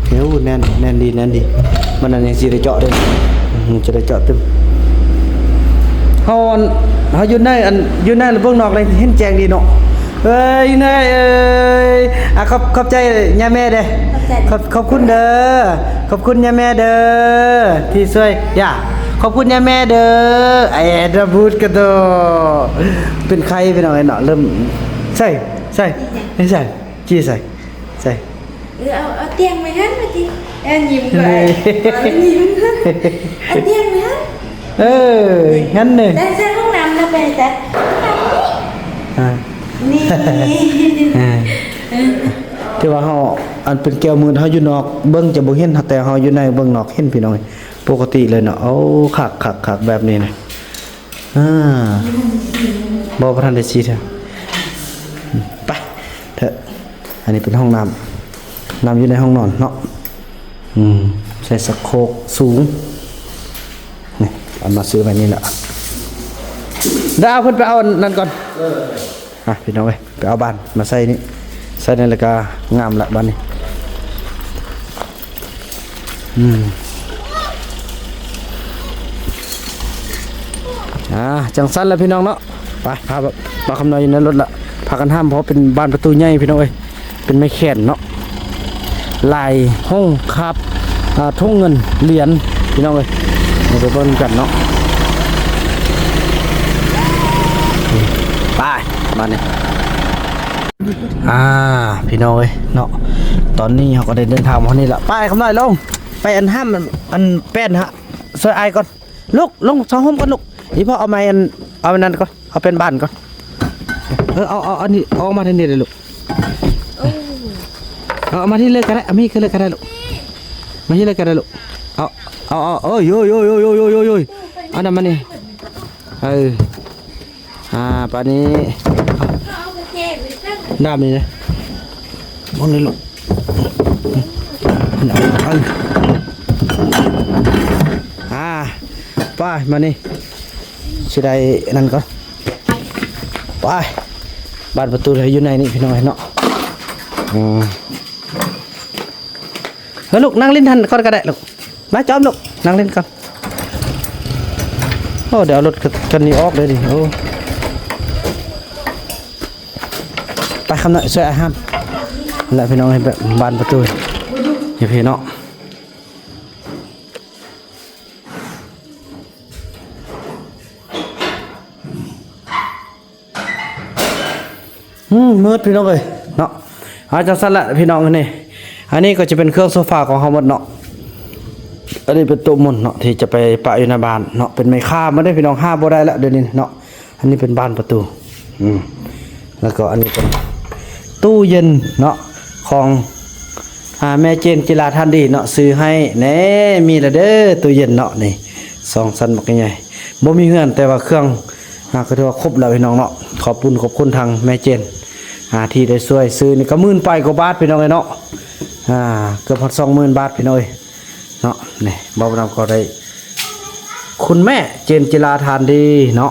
ໂອ້ ແໜ້ນ ແໜ້ນດີ ແໜ້ນດີ. ມັນອັນນີ້ຊິໄດ້ເຈາະເດ້. ອືມ ຈະໄດ້ເຈາະຕຶມ. ເຮົາ ເຮົາຢູ່ໃນ ອັນ ຢູ່ໃນລະເບິ່ງນອກເລີຍ ເຫັນແຈ້ງດີເນາະ. ເອີ ຢູ່ໃນ ເອີຍ ອ່າ ຂອບ ຂອບໃຈຍາແມ່ເດ້. ຂອບໃຈ ຂອບ ຂອບຄຸນເດີ. ຂອບຄຸນຍາແມ່ເດີ ທີ່ຊ່ວຍ. ຢ່າ ຂອບຄຸນຍາແມ່ເດີ. ໄອ້ລະບູດກະໂດ ເປັນໄຂ້ ພີ່ນ້ອງເອີຍເນາະ. ເລີ່ມ ໃສ່ ໃສ່ ໃສ່ ຈີ່ໃສ່ ໃສ່. ເອີ ເອົາ ເອົາຕຽງໄວ້ຫັ້ນວ່າຕິ. ເອີ ຍິ້ມກ່ອນ ຍິ້ມ. ເອົາຕຽງໄວ້ຫັ້ນ. ເອີ ຫັ້ນເດ້. ໃສ່ ໃສ່ຫ້ອງນ້ຳນະ ໄປໃສ່ຫ້ອງນ້ຳ. ອ່າ ນີ້ ອ່າ ເອີ ຖືວ່າເຮົາ ອັນເປັນແກ້ວມືດ ເຮົາຢູ່ນອກເບິ່ງຈະບໍ່ເຫັນ ແຕ່ເຮົາຢູ່ໃນເບິ່ງນອກເຫັນ ພີ່ນ້ອງເອີຍ. ປົກກະຕິເລີຍເນາະ. ໂອ້ ຄັກໆໆ ແບບນີ້ນະ. ອ່າ ບໍ່ ບໍ່ທັນໄດ້ສີເທື່ອ. ໄປເຖາະ. ອັນນີ້ເປັນຫ້ອງນ້ຳ ນ້ຳຢູ່ໃນຫ້ອງນອນເນາະ. ອືມ ໃສ່ຊັກໂຄກສູງ. ນີ້ ເອົາມາຊື້ໄວ້ນີ້ລະ. ດາວ ເພິ່ນໄປເອົາອັນນັ້ນກ່ອນ. ອ່ະ ພີ່ນ້ອງເອີຍ ໄປເອົາບານມາໃສ່ນີ້ ໃສ່ໃນລະກາງາມລະບາດນີ້. ອືມ ອ່າ ຈັ່ງຊັ້ນລະພີ່ນ້ອງເນາະ. ໄປ ພາ ບ່າວຄຳນ້ອຍຢູ່ໃນລົດລະ ພາກັນຫ້າມ ເພາະເປັນບານປະຕູໃຫຍ່ພີ່ນ້ອງເອີຍ. ເປັນໄມ້ແຂນເນາະ ລາຍຫົງຄາບ ອ່າ ຖົງເງິນຫຼຽນ ພີ່ນ້ອງເອີຍ. ມາໄປເບິ່ງກັນເນາະ. ໄປ ບາດນີ້ ອ່າ ພີ່ນ້ອງເອີຍເນາະ. ຕອນນີ້ເຮົາກໍໄດ້ເດີນທາງມາຮອດນີ້ລະ. ໄປ ຄຳນ້ອຍ ລົງໄປອັນຫ້າມ ອັນແປ້ນຫາ ຊ່ວຍອ້າຍກ່ອນ. ລຸກ ລົງຊອງຮົ່ມກ່ອນລູກ. ອີ່ພໍ່ເອົາໄມ້ອັນ ເອົາອັນນັ້ນກ່ອນ ເອົາແປ້ນບານກ່ອນ. ເອີ ເອົາ ເອົາອັນນີ້ອອກມາທາງນີ້ເດ້ລູກ. ເອົາ ເອົາມາທີ່ເລີຍກໍໄດ້ ເອົາມາທີ່ເລີຍກໍໄດ້ລູກ. ມາທີ່ເລີຍກໍໄດ້ລູກ. ເອົາ ເອົາ ເອົາ ໂອ້ຍ ໂອ້ຍ ເອົານຳມານີ້. ເອີ ອ່າ ປານນີ້ ດາມນີ້ນະ ເບິ່ງເລີຍລູກ. ເອົາ ເອົາ ອ່າ ໄປ ມານີ້ ຊິໄດ້ອັນນັ້ນກ່ອນ. ໄປ ບານປະຕູໃຫ້ຢູ່ໃນນີ້ ພີ່ນ້ອງເອີຍເນາະ. ອືມ ເຮີ້ຍ ລູກ ນັ່ງຫຼິ້ນຫັ້ນກ່ອນກໍໄດ້ລູກ. ມາຈອມລູກ ນັ່ງຫຼິ້ນກ່ອນ. ໂອ້ ດຽວເອົາລົດຄັນນີ້ອອກເລີຍນີ້. ໂອ້ ໄປ ຄຳນ້ອຍ ຊ່ວຍອ້າຍຫ້າມ. ແລ້ວພີ່ນ້ອງ ໃຫ້ບານປະຕູຢູ່ພີ້ເນາະ. ອືມ ມືດພີ່ນ້ອງເອີຍເນາະ. ເອົາ ຈັ່ງຊັ້ນລະພີ່ນ້ອງ. ອັນນີ້ ອັນນີ້ກໍຈະເປັນເຄື່ອງໂຊຟາຂອງເຮົາໝົດເນາະ. ອັນນີ້ເປັນໂຕະໝົນເນາະ ທີ່ຈະໄປປະຢູ່ໜ້າບ້ານເນາະ. ເປັນໄມ້ຄ້າມໝົດເດ້ພີ່ນ້ອງ ຫາບໍ່ໄດ້ລະດຽວນີ້ເນາະ. ອັນນີ້ເປັນບານປະຕູ ອືມ ແລ້ວກໍອັນນີ້ເປັນຕູ້ເຢັນເນາະ ຂອງ ອ່າ ແມ່ເຈນ ຈິລາ ທ່ານດີເນາະ ຊື້ໃຫ້ແນ່. ມີລະເດີ ຕູ້ເຢັນເນາະ ນີ້ ສອງຊັ້ນບັກໃຫຍ່. ບໍ່ມີເຮືອນ ແຕ່ວ່າເຄື່ອງ ອ່າ ກໍຖືວ່າຄົບແລ້ວພີ່ນ້ອງເນາະ. ຂອບຄຸນ ຂອບຄຸນທາງແມ່ເຈນ ອ່າ ທີ່ໄດ້ຊ່ວຍຊື້ນີ້ ກໍໝື່ນປາຍກວ່າບາດພີ່ນ້ອງເອີຍເນາະ. ອ່າ ເກືອບຮອດສອງໝື່ນບາດພີ່ນ້ອງເອີຍເນາະ. ນີ້ ບ່າວດຳກໍໄດ້ ຄຸນແມ່ເຈນ ຈິລາ ທ່ານດີເນາະ.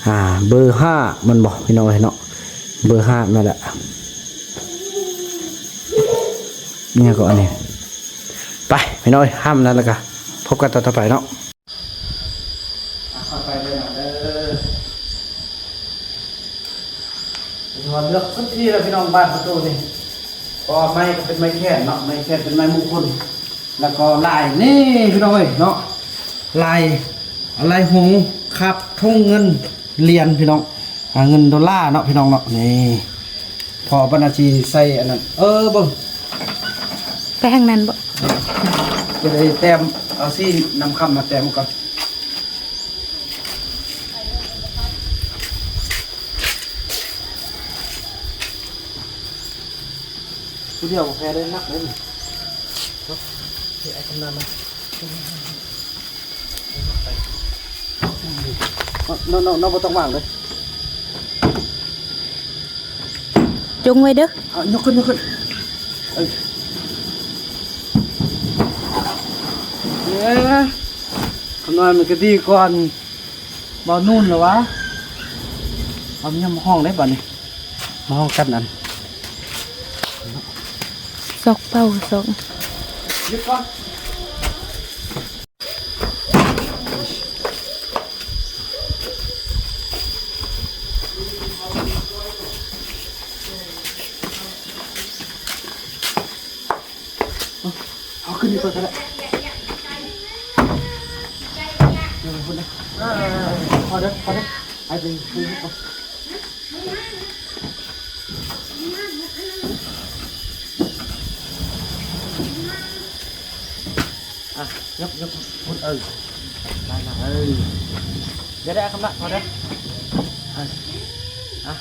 ອ່າ ເບີຫ້າແມ່ນບໍ່ພີ່ນ້ອງເອີຍເນາະ? ເບີຫ້າແມ່ນແຫຼະ. ນີ້ກໍອັນນີ້ ໄປພີ່ນ້ອງເອີຍ ຫ້າມນັ້ນແລ້ວກະ ພົບກັນຕອນຕໍ່ໄປເນາະ. ອ່າ ເຂົ້າໄປເລີຍເນາະເດີ. ຖືວ່າເລືອກສຸດທີ່ແລ້ວພີ່ນ້ອງ ບານປະຕູນີ້ ເພາະວ່າໄມ້ກໍເປັນໄມ້ແຂນເນາະ ໄມ້ແຂນເປັນໄມ້ມຸງຄຸນ ແລ້ວກໍລາຍນີ້ພີ່ນ້ອງເອີຍເນາະ ລາຍ ລາຍຫົງຄາບຖົງເງິນຫຼຽນພີ່ນ້ອງ ອ່າ ເງິນໂດລາເນາະພີ່ນ້ອງເນາະ. ນີ້ ພໍບັນດາຊິໃສ່ອັນນັ້ນ ເອີ ເບິ່ງ ໄປທາງນັ້ນບໍ່? ຈະໄດ້ແຕ້ມ ເອົາສີນ້ຳຄ້ຳມາແຕ້ມກ່ອນ. ດຽວແພ້ໄດ້ໜັກເດ້ນີ້ ເນາະ ເນາະ ເນາະ ບໍ່ຕ້ອງວາງເດີ້ ຈົ່ງໄວ້ເດີ້ ເອົາ ຍົກຂຶ້ນ ຍົກຂຶ້ນ ເອີ ເອີ ຄຳນ້ອຍມັນກະດີກ່ອນ ບໍ່ນູນລະວະ ເອົາຍາມຫ້ອງໄດ້ບາດນີ້ ມາຫ້ອງກັນອັນ ຊອກເປົ້າ ຊອກ ຢຸດກ່ອນ ເອົາຂຶ້ນນີ້ກ່ອນກະໄດ້ ເອີ ພໍເດີ້ ພໍເດີ້ ໃຫ້ໄປ ໃຫ້ໄປ ອ່ະ ຍົກ ຍົກ ພຸດ ເອີ ໄດ້ລະ ເອີ ຢ່າໄດ້ຄຳນະ ພໍເດີ້ ເອີ ອ່ະ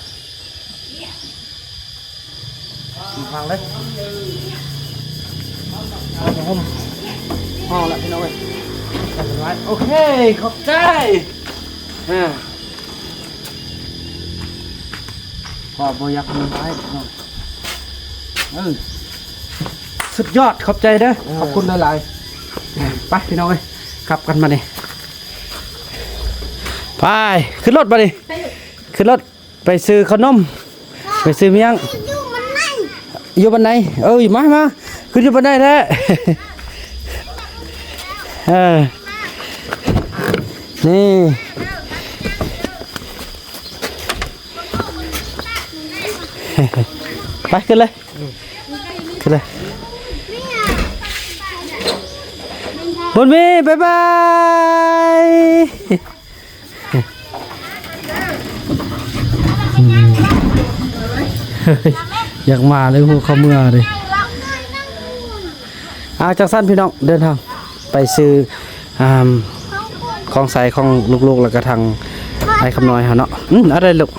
ວາງເລີຍ ເອົາຜ້າຫົ່ມ ຫ້ອງລະພີ່ນ້ອງເອີຍ ຈັດໄວ້ ໂອເຄ ຂອບໃຈ ອ່າ ພໍບໍ່ຢາກເປັນໄວ ເອີ ສຸດຍອດ ຂອບໃຈເດີ້ ເອີ ຂອບຄຸນຫຼາຍໆ ໄປພີ່ນ້ອງເອີຍ ກັບກັນບາດນີ້ ໄປ ຂຶ້ນລົດບາດນີ້ ຂຶ້ນລົດ ໄປຊື້ເຂົ້າໜົມ ໄປຊື້ມ້ຽງ ຢູ່ບັນໄດ ຢູ່ບັນໄດ ເອີຍ ມາ ມາ ຄືຢູ່ບັນໄດແທ້ ເອີ ນີ້ ໄປ ຂຶ້ນເລີຍ ຂຶ້ນເລີຍ ບຸນມີ ບາຍບາຍ. ຢາກມາເລີຍ ຮູ້ເຂົ້າເມືອເດ້ ອ່າ ຈັ່ງຊັ້ນພີ່ນ້ອງ ເດີນທາງໄປຊື້ ອ່າ ຂອງໃຊ້ຂອງລູກໆ ແລ້ວກະທາງອ້າຍຄຳນ້ອຍເຮົາເນາະ ອືມ ເອົາໄດ້ລູກ.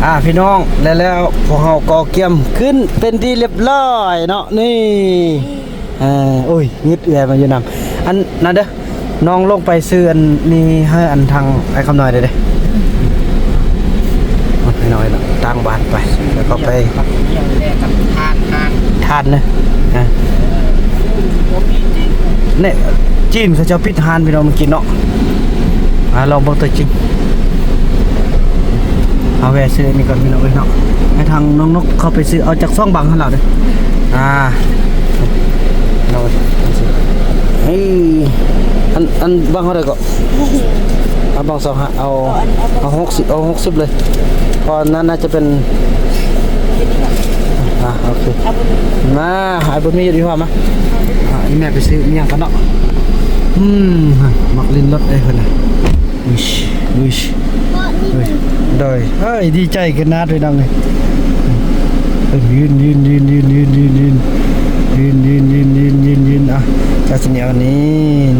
ອ່າ ພີ່ນ້ອງ ແລ້ວ ແລ້ວພວກເຮົາກໍກຽມຂຶ້ນເປັນທີ່ລຽບລ້ອຍເນາະ ນີ້ ເອີ ໂອ້ຍ ງຶດເອື້ອຍມາຢູ່ນຳ ອັນນັ້ນເດີ້ ນ້ອງລົງໄປຊື້ອັນນີ້ໃຫ້ອັນທາງອ້າຍຄຳນ້ອຍໄດ້ເດ້ ພີ່ນ້ອງເນາະ ຕ່າງບ້ານໄປ ແລ້ວກໍໄປ ທານ ທານ ທານເນາະ ອ່າ ນີ້ ຈີນເຂົາເຈົ້າປິດຮ້ານ ພີ່ນ້ອງ ມາກິນເນາະ ອ່າ ລອງເບິ່ງຕົວຈິງ ເຮົາແວ່ຊື້ອັນນີ້ກ່ອນພີ່ນ້ອງເອີຍເນາະ ໃຫ້ທາງນ້ອງນົກເຂົ້າໄປຊື້ ເອົາຈັກສອງບັງຫັ້ນລະເດີ້ ອ່າ ເນາະ ເອີ ອັນ ອັນບັງເທົ່າໃດເກາະ ເອົາບັງສອງຫ້າ ເອົາ ເອົາຫົກສິບ ເອົາຫົກສິບເລີຍ ເພາະອັນນັ້ນໜ້າຈະເປັນ ອ່າ ໂອເຄ ມາ ອ້າຍບຸນມີຢູ່ທີ່ຫ້ອງມາ ອ່າ ອີ່ແມ່ໄປຊື້ອີ່ຫຍັງກ່ອນເນາະ ອືມ ມັກຫຼິ້ນລົດເດ້ເພິ່ນນະ. ອຸ້ຍ ອຸ້ຍ ໂດຍ ເອີຍ ດີໃຈຂະໜາດ ພີ່ນ້ອງເອີຍ ຢືນ ຢືນ ຢືນ ຢືນ ຢືນ ອ່ະ ຈັດສະແນວນີ້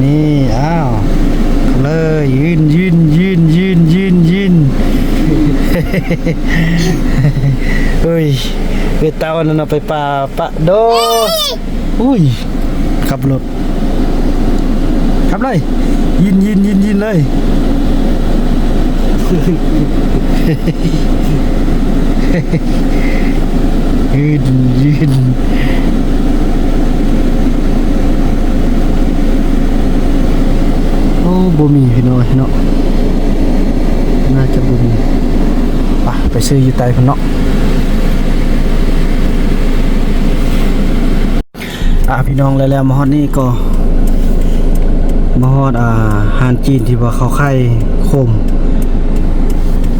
ນີ້ ອ້າວ ເລີຍ ຢືນ ຢືນ ຢືນ ຢືນ ເອີຍ ເອີຍ ເຕົ້ານັ້ນເອົາໄປປາປະໂດ ອຸ້ຍ ຂັບລົດ ຂັບເລີຍ ຍິນ ຍິນ ຍິນ ຍິນເລີຍ ຢືນ ຢືນ ໂອ້ ບໍ່ມີພີ່ນ້ອງເນາະ ໜ້າຈະບໍ່ມີ ໄປ ໄປຊື້ຢູ່ໃຕ້ພຸ້ນເນາະ. ອ່າ ພີ່ນ້ອງ ແລ້ວ ແລ້ວມາຮອດນີ້ກໍມາຮອດ ອ່າ ຮ້ານຈີນທີ່ວ່າເຂົາຂາຍໂຄມ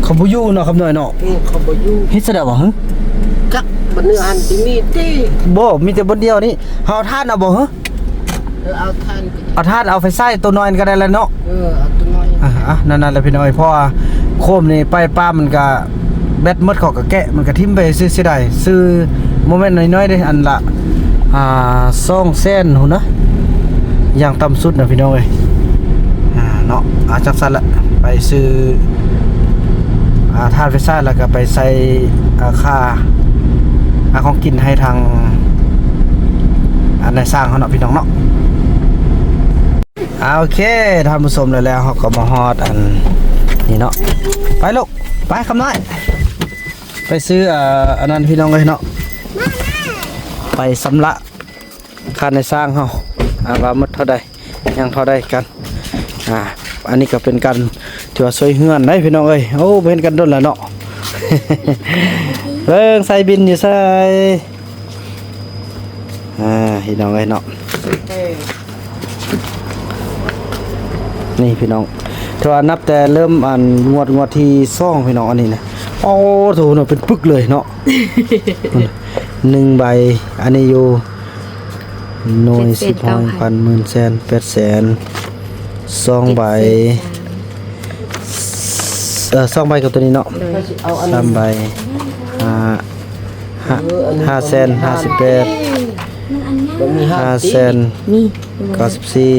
ເຂົາບໍ່ຢູ່ເນາະ ຄຳນ້ອຍເນາະ ອືມ ເຂົາບໍ່ຢູ່ ເຮັດຈັ່ງໃດຫວາ ຮະ ຈັກ ບັດນີ້ຫັ້ນຊິມີຕິ ບໍ່ ມີແຕ່ບ່ອນດຽວນີ້ ເຮົາເອົາຖ່ານເອົາບໍ່ ຮະ ເອີ ເອົາຖ່ານ ເອົາຖ່ານ ເອົາໄຟໃຊ້ໂຕນ້ອຍກໍໄດ້ແລ້ວເນາະ ເອີ ເອົາໂຕນ້ອຍ ອ່າ ນັ້ນແຫຼະພີ່ນ້ອງເອີຍ ເພາະວ່າໂຄມນີ້ໄຟຟ້າມັນກະ ແບັດໝົດເຂົາກະແກະ ມັນກະຖິ້ມໄປຊື່ ເສຍດາຍຊື່ ບໍ່ແມ່ນນ້ອຍໆເດ້ ອັນລະ ອ່າ ສອງແສນພຸ້ນນະ ຢ່າງຕ່ຳສຸດນະພີ່ນ້ອງເອີຍ ອ່າ ເນາະ ອ່າ ຈັ່ງຊັ້ນລະ ໄປຊື້ ອ່າ ຖ່ານໄຟສາ ແລ້ວກະໄປໃສ່ ອ່າ ຄາ ຫາຂອງກິນໃຫ້ທາງ ອັນ ນາຍຊ່າງເຮົາເນາະ ພີ່ນ້ອງເນາະ. ອ່າ ໂອເຄ ທ່ານຜູ້ຊົມ ແລ້ວ ແລ້ວເຮົາກໍມາຮອດອັນນີ້ເນາະ. ໄປລູກ ໄປຄຳນ້ອຍ ໄປຊື້ ເອີ ອັນນັ້ນ ພີ່ນ້ອງເອີຍເນາະ ໄປຊຳລະ ຄ່ານາຍຊ່າງເຮົາ ອ່າ ວ່າໝົດເທົ່າໃດ ຍັງເທົ່າໃດກັນ. ອ່າ ອັນນີ້ກໍເປັນການທີ່ວ່າຊ່ວຍເຮືອນໄດ໋ ພີ່ນ້ອງເອີຍ. ໂອ້ ບໍ່ເຫັນກັນດົນແລ້ວເນາະ. ເບິ່ງ ສາຍບິນຢູ່ໃສ? ອ່າ ພີ່ນ້ອງເອີຍເນາະ ນີ້ພີ່ນ້ອງ ຖືວ່ານັບແຕ່ເລີ່ມອັນງວດ ງວດທີສອງ ພີ່ນ້ອງ. ອັນນີ້ນະ ໂອ້ໂຫ ເປັນປຶກເລີຍເນາະ. ໜຶ່ງໃບ ອັນນີ້ຢູ່ ໜ່ວຍ ສິບ ຮ້ອຍ ພັນ ໝື່ນ ແສນ ແປດແສນ ສອງໃບ ເອີ ສອງໃບກັບຕົວນີ້ເນາະ ສາມໃບ ຫ້າ ຫ້າ ຫ້າແສນ ຫ້າສິບແປດ ຫ້າແສນ ເກົ້າສິບສີ່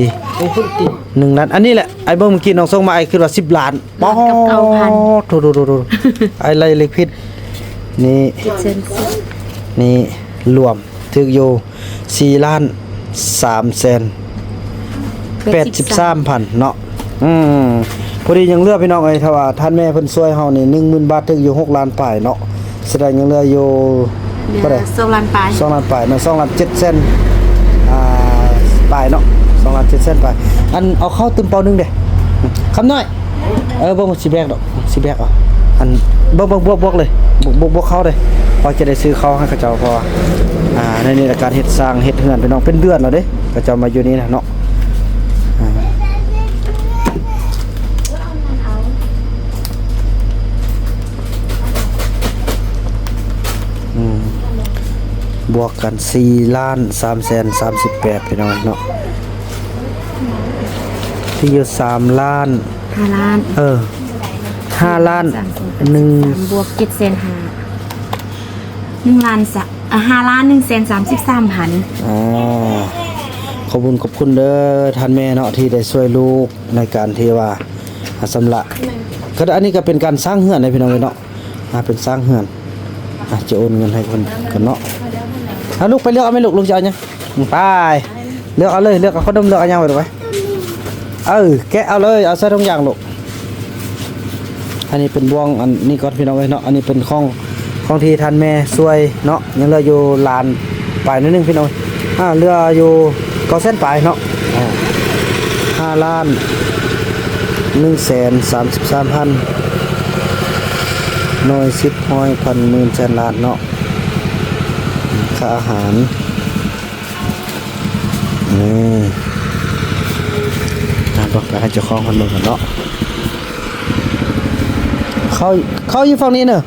ໜຶ່ງລ້ານ. ອັນນີ້ແຫຼະ ອ້າຍເບິ່ງເມື່ອກີ້ນ້ອງສົ່ງມາ ອ້າຍຄິດວ່າສິບລ້ານ ລ້ານກັບເກົ້າພັນ ໂອ້ໂຫ ອ້າຍໄລ່ເລກຜິດ. ນີ້ ເຈັດແສນສິບ ນີ້ລວມ ຖືກຢູ່ສີ່ລ້ານສາມແສນແປດສິບສາມພັນເນາະ. ອືມ ພໍດີຍັງເຫຼືອ ພີ່ນ້ອງເອີຍ ຖ້າວ່າທ່ານແມ່ເພິ່ນຊ່ວຍເຮົານີ້ ໜຶ່ງໝື່ນບາດ ຖືກຢູ່ຫົກລ້ານປາຍເນາະ. ສະແດງຍັງເຫຼືອຢູ່ເທົ່າໃດ? ສອງລ້ານປາຍ ສອງລ້ານປາຍເນາະ ສອງລ້ານເຈັດແສນ ອ່າ ປາຍເນາະ ສອງລ້ານເຈັດແສນປາຍ. ອັນ ເອົາເຂົ້າຕື່ມເປົາໜຶ່ງເດ້ ຄຳນ້ອຍ. ເອີ ບໍ່ ຊິແບກດອກ ຊິແບກເອົາ. ອັນ ເບິ່ງ ເບິ່ງ ບວກ ບວກເລີຍ ບວກ ບວກ ບວກເຂົ້າເດ້ ເພາະຈະໄດ້ຊື້ເຂົ້າໃຫ້ເຂົາເຈົ້າ. ເພາະວ່າ ອ່າ ໃນນີ້ລະການເຮັດສ້າງເຮັດເຮືອນ ພີ່ນ້ອງ ເປັນເດືອນແລ້ວເດ້ ເຂົາເຈົ້າມາຢູ່ນີ້ນະເນາະ. ອ່າ ອືມ ບວກກັນສີ່ລ້ານສາມແສນສາມສິບແປດ ພີ່ນ້ອງເນາະ ທີ່ຢູ່ສາມລ້ານ ຫ້າລ້ານ ເອີ ຫ້າລ້ານ ສາມສິບ ໜຶ່ງ ສາມບວກເຈັດແສນຫ້າ ໜຶ່ງລ້ານສາມ ອ່າ ຫ້າລ້ານໜຶ່ງແສນສາມສິບສາມພັນ. ອໍ ຂອບຄຸນ ຂອບຄຸນເດີທ່ານແມ່ເນາະ ທີ່ໄດ້ຊ່ວຍລູກໃນການທີ່ວ່າ ອ່າ ຊຳລະ. ກໍອັນນີ້ກໍເປັນການສ້າງເຮືອນໃຫ້ພີ່ນ້ອງເນາະ ອ່າ ເປັນສ້າງເຮືອນ. ອ່າ ຈະໂອນເງິນໃຫ້ເພິ່ນກ່ອນເນາະ. ອ່າ ລູກໄປເລືອກເອົາແມ່ລູກ ລູກຈະເອົາຫຍັງ? ໄປ ເລືອກເອົາເລີຍ ເລືອກເອົາຂະໜົມ ເລືອກເອົາຫຍັງໄປລູກໄປ. ເອີ ແກະເອົາເລີຍ ເອົາໃສ່ຖົງຢາງລູກ. ອັນນີ້ເປັນບ່ວງອັນນີ້ກ່ອນ ພີ່ນ້ອງເອີຍເນາະ. ອັນນີ້ເປັນຂອງ ຂອງທີ່ທ່ານແມ່ຊ່ວຍເນາະ ຍັງເຫຼືອຢູ່ລ້ານປາຍໜ້ອຍໜຶ່ງ ພີ່ນ້ອງ. ອ່າ ເຫຼືອຢູ່ເກົ້າແສນປາຍເນາະ. ອ່າ ຫ້າລ້ານໜຶ່ງແສນສາມສິບສາມພັນ ໜ່ວຍ ສິບ ຮ້ອຍ ພັນ ໝື່ນ ແສນ ລ້ານເນາະ ຄ່າອາຫານ. ນີ້ ອ່າ ໄປໃຫ້ເຈົ້າຂອງເພິ່ນເບິ່ງກ່ອນເນາະ. ເຂົ້າ ເຂົ້າຢູ່ຝັ່ງນີ້ເນີ. ອ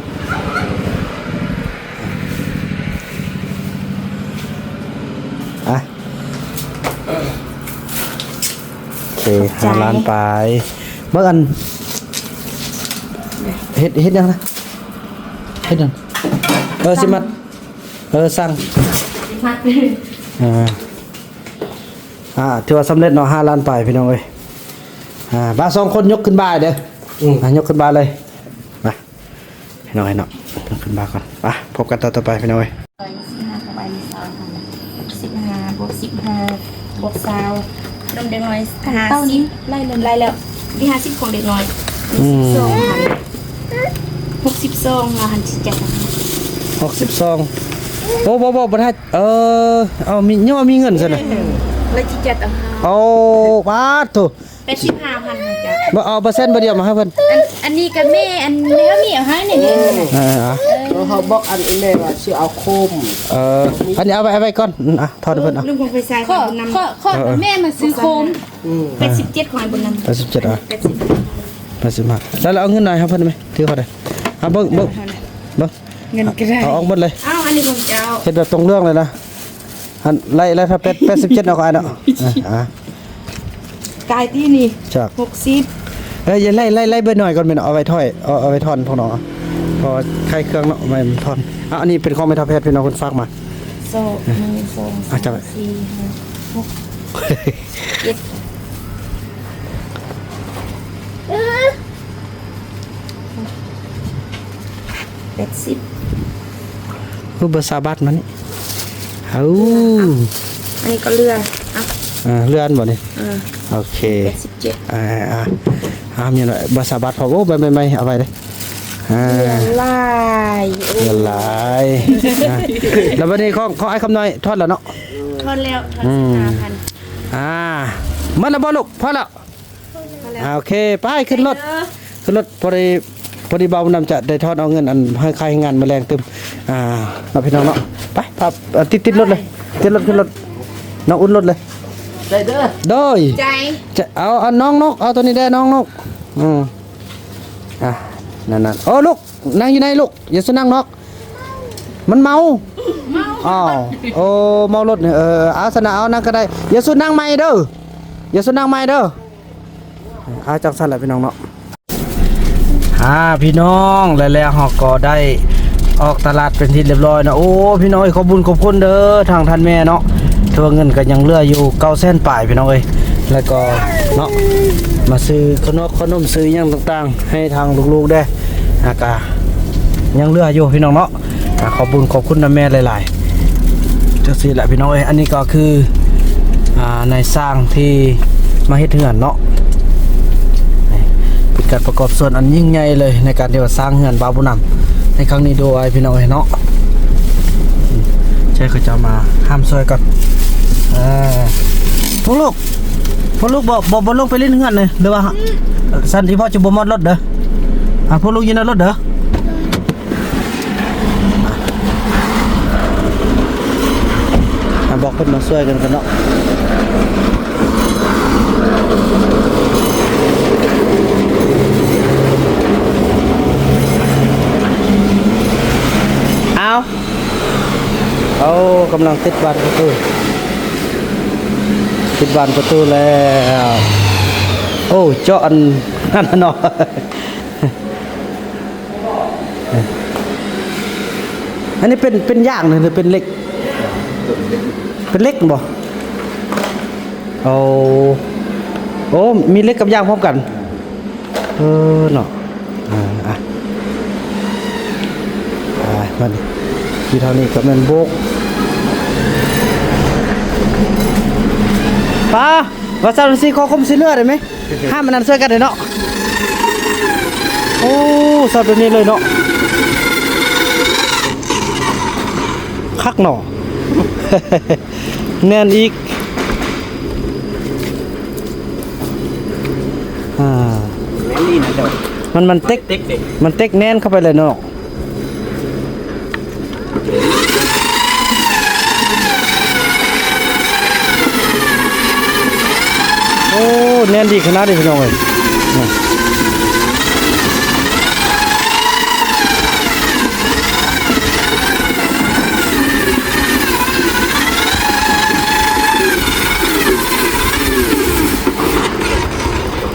່ະ ໂອເຄ ຂອບໃຈ ຫ້າລ້ານປາຍ. ເບິ່ງອັນ ເຮັດ ເຮັດຫຍັງນະ? ເຮັດຫຍັງ? ເອີ ຊິມັດ ເອີ ສັ່ງ ຊິມັດ ອ່າ ອ່າ ຖືວ່າສຳເລັດເນາະ ຫ້າລ້ານປາຍ ພີ່ນ້ອງເອີຍ. ອ່າ ບາດສອງຄົນຍົກຂຶ້ນບ່າເດີ. ອືມ ອ່າ ຍົກຂຶ້ນບ່າເລີຍ ມາ. ໃຫ້ນ້ອງ ໃຫ້ນ້ອງຂຶ້ນມາກ່ອນ. ໄປ ພົບກັນຕອນຕໍ່ໄປ ພີ່ນ້ອງເອີຍ. ສິບຫ້າບວກສິບຫ້າ ບວກສິບຫ້າ ບວກຊາວ ລວມເດັກນ້ອຍ ຫ້າສິບ ໄລ່ແລ້ວ ໄລ່ແລ້ວ ມີຫ້າສິບຂອງເດັກນ້ອຍ ອືມ ສິບສອງພັນ ຫົກສິບສອງ ລະຫັນຊິຈັດ ຫົກສິບສອງ. ໂອ້ ບໍ່ ບໍ່ ບໍ່ໄດ້ ເອີ ເອົາ ມີ ຍັງວ່າມີເງິນຊັ້ນນະ ລະຊິຈັດເອົາ. ໂອ້ ປາດໂທ້. ແປດສິບຫ້າພັນນະ ບໍ່ເອົາເປີເຊັນບໍ່ດຽວມາໃຫ້ເພິ່ນ. ອັນ ອັນນີ້ກໍແມ່ ອັນແມ່ມີເອົາໃຫ້ນີ້. ເອີ ເອີ ເຮົາບອກອັນອີແມ່ວ່າຊິເອົາໂຄມ. ເອີ ອັນນີ້ເອົາໄວ້ ເອົາໄວ້ກ່ອນ. ອືມ ອ່ະ ຖອນໃຫ້ເພິ່ນ. ເອົາ ຂອ ຂອ ແມ່ມາຊື້ໂຄມ. ອືມ ແປດສິບເຈັດ ຂອງອ້າຍບຸນນຳ. ແປດສິບເຈັດ ອ່ະ ແປດສິບ ແປດສິບຫ້າ. ແລ້ວເອົາເງິນໃຫ້ເພິ່ນໄດ້ໄໝ? ຖືເຂົາໄດ້. ເອົາເບິ່ງ ເບິ່ງ ເບິ່ງ ເງິນກໍໄດ້ ເອົາອອກໝົດເລີຍ. ອ້າວ ອັນນີ້ຂອງເຈົ້າ ເຮັດແບບຕົງເລື່ອງເລີຍນະ. ອັນ ໄລ່ ໄລ່ຖ້າແປດ ແປດສິບເຈັດເນາະ ອ້າຍເນາະ. ອ່າ ກາຍຕີນີ້ ຈັກ ຫົກສິບ. ເອີ ຢ່າໄລ່ ໄລ່ ໄລ່ເບີນ້ອຍກ່ອນແມ່ນ ເອົາໄວ້ຖອຍ ເອົາ ເອົາໄວ້ຖອນພວກນ້ອງ ເພາະວ່າໄຂ່ເຄື່ອງເນາະ ໄວ້ມັນຖອນ. ອ່າ ອັນນີ້ເປັນຂອງແມ່ເຖົ້າແພດ ພີ່ນ້ອງເພິ່ນຝາກມາ. ສອງ ໜຶ່ງ ສອງ ສາມ ສີ່ ຫ້າ ຫົກ ເຈັດ ແປດສິບ. ເບີຊາວບາດມານີ້. ເອົາ ອັນນີ້ກໍເຫຼືອ ເອີ ເລື່ອນບໍ່ນີ້? ເອີ ໂອເຄ ເຈັດສິບເຈັດ ອ່າ ອ່າ ອ່າ ມີໜ້ອຍ ເບີຊາວບາດ ເພາະ ໂອ້ ໃບໃໝ່ໆ ເອົາໄວ້ເດ້ ອ່າ ເຫຼືອຫຼາຍ ໂອ້ ເຫຼືອຫຼາຍ ອ່າ ແລ້ວບັດນີ້ຂອງ ຂອງອ້າຍຄຳນ້ອຍ ທອດແລ້ວເນາະ? ທອດແລ້ວ ທອດ ອືມ ສິບຫ້າພັນ ອ່າ ໝົດແລ້ວບໍ່ລູກ? ພໍແລ້ວ? ອ່າ ໂອເຄ ໄປຂຶ້ນລົດ ໄປເດີ ຂຶ້ນລົດ ພໍດີ ພໍດີບ່າວບຸນນຳຈະໄດ້ທອນເອົາເງິນອັນໃຫ້ຄ່າແຮງງານມື້ແລງຕື່ມ ອ່າ ເນາະ ພີ່ນ້ອງເນາະ ໄປ ໄປ ຕິດ ຕິດລົດເລີຍ ຕິດລົດ ຂຶ້ນລົດ ນ້ອງອຸ່ນລົດເລີຍ ໄດ້ເດີ ໂດຍ ໃຈ ຈະເອົາ ເອົານ້ອງນົກ ເອົາໂຕນີ້ແດ່ນ້ອງນົກ ອືມ ອ່າ ນັ້ນໆ ໂອ້ ລູກ ນັ່ງຢູ່ໃນລູກ ຢ່າສູ່ນັ່ງນອກ ມັນເມົາ ເມົາ ອ້າວ ໂອ້ ເມົາລົດນີ້ ເອີ ເອົາຊັ້ນນະ ເອົານັ່ງກໍໄດ້ ຢ່າສູ່ນັ່ງໃໝ່ເດີ ຢ່າສູ່ນັ່ງໃໝ່ເດີ ອ່າ ຈັ່ງຊັ້ນແຫຼະພີ່ນ້ອງເນາະ ອ່າ ພີ່ນ້ອງ ແລະ ແລ້ວເຮົາກໍໄດ້ອອກຕະຫຼາດເປັນທີ່ຮຽບຮ້ອຍເນາະ ໂອ້ ພີ່ນ້ອງເອີຍ ຂອບບຸນຂອບຄຸນເດີ ທາງທ່ານແມ່ເນາະ ຖືວ່າເງິນກໍຍັງເຫຼືອຢູ່ເກົ້າແສນປາຍ ພີ່ນ້ອງເອີຍ ແລ້ວກໍເນາະ ມາຊື້ຂະໜົມ ຂະໜົມ ຊື້ຫຍັງຕ່າງໆ ໃຫ້ທາງລູກໆແດ່ ອ່າ ກະຍັງເຫຼືອຢູ່ພີ່ນ້ອງເນາະ ອ່າ ຂອບບຸນຂອບຄຸນນຳແມ່ຫຼາຍໆ ຈັ່ງຊີ້ແຫຼະພີ່ນ້ອງເອີຍ ອັນນີ້ກໍຄື ອ່າ ນາຍຊ່າງທີ່ມາເຮັດເຮືອນເນາະ ເປັນການປະກອບສ່ວນອັນຍິ່ງໃຫຍ່ເລີຍ ໃນການທີ່ວ່າສ້າງເຮືອນບ່າວບຸນນຳໃນຄັ້ງນີ້ດ້ວຍພີ່ນ້ອງເອີຍເນາະ ໃຫ້ເຂົາເຈົ້າມາຫ້າມຊ່ວຍກ່ອນ ເອີ ພວກລູກ ພວກລູກບໍ່ ບໍ່ ບໍ່ລົງໄປຫຼິ້ນເຮືອນເລີຍ ຫຼືວ່າ ອືມ ຊັ້ນອີ່ພໍ່ຈະບໍ່ມອດລົດເດີ ອ່າ ພວກລູກຢູ່ໃນລົດເດີ ອ່າ ບອກເພິ່ນມາຊ່ວຍກັນກັນເນາະ ເອົາ ໂອ້ ກຳລັງຕິດບານປະຕູ ຕິດບານປະຕູແລ້ວ ໂອ້ ເຈາະອັນນັ້ນເນາະ ອັນນີ້ເປັນ ເປັນຢາງ ຫຼືເປັນເຫຼັກ? ເປັນເຫຼັກບໍ່? ໂອ້ ໂອ້ ມີເຫຼັກກັບຢາງພ້ອມກັນ ເອີ ເນາະ ອ່າ ອ່ະ ອ່າ ມານີ້ ຢູ່ທາງນີ້ກໍແມ່ນໂບກ ປາ ວ່າຊັ້ນວ່າຊິ ຂໍຄົມຊິເຫຼືອໄດ້ໄໝ? ຫ້າມອັນນັ້ນຊ່ວຍກັນເດ້ເນາະ ໂອ້ ຊອດແບບນີ້ເລີຍເນາະ ຄັກເນາະ ແໜ້ນອີກ ອ່າ ແໜ້ນອີກນະເຈົ້າ ມັນ ມັນເຕັກ ເຕັກເດ້ ມັນເຕັກແໜ້ນເຂົ້າໄປເລີຍເນາະ. ໂອ້ ແໜ້ນດີຂະໜາດເດ້ພີ່ນ້ອງເອີຍ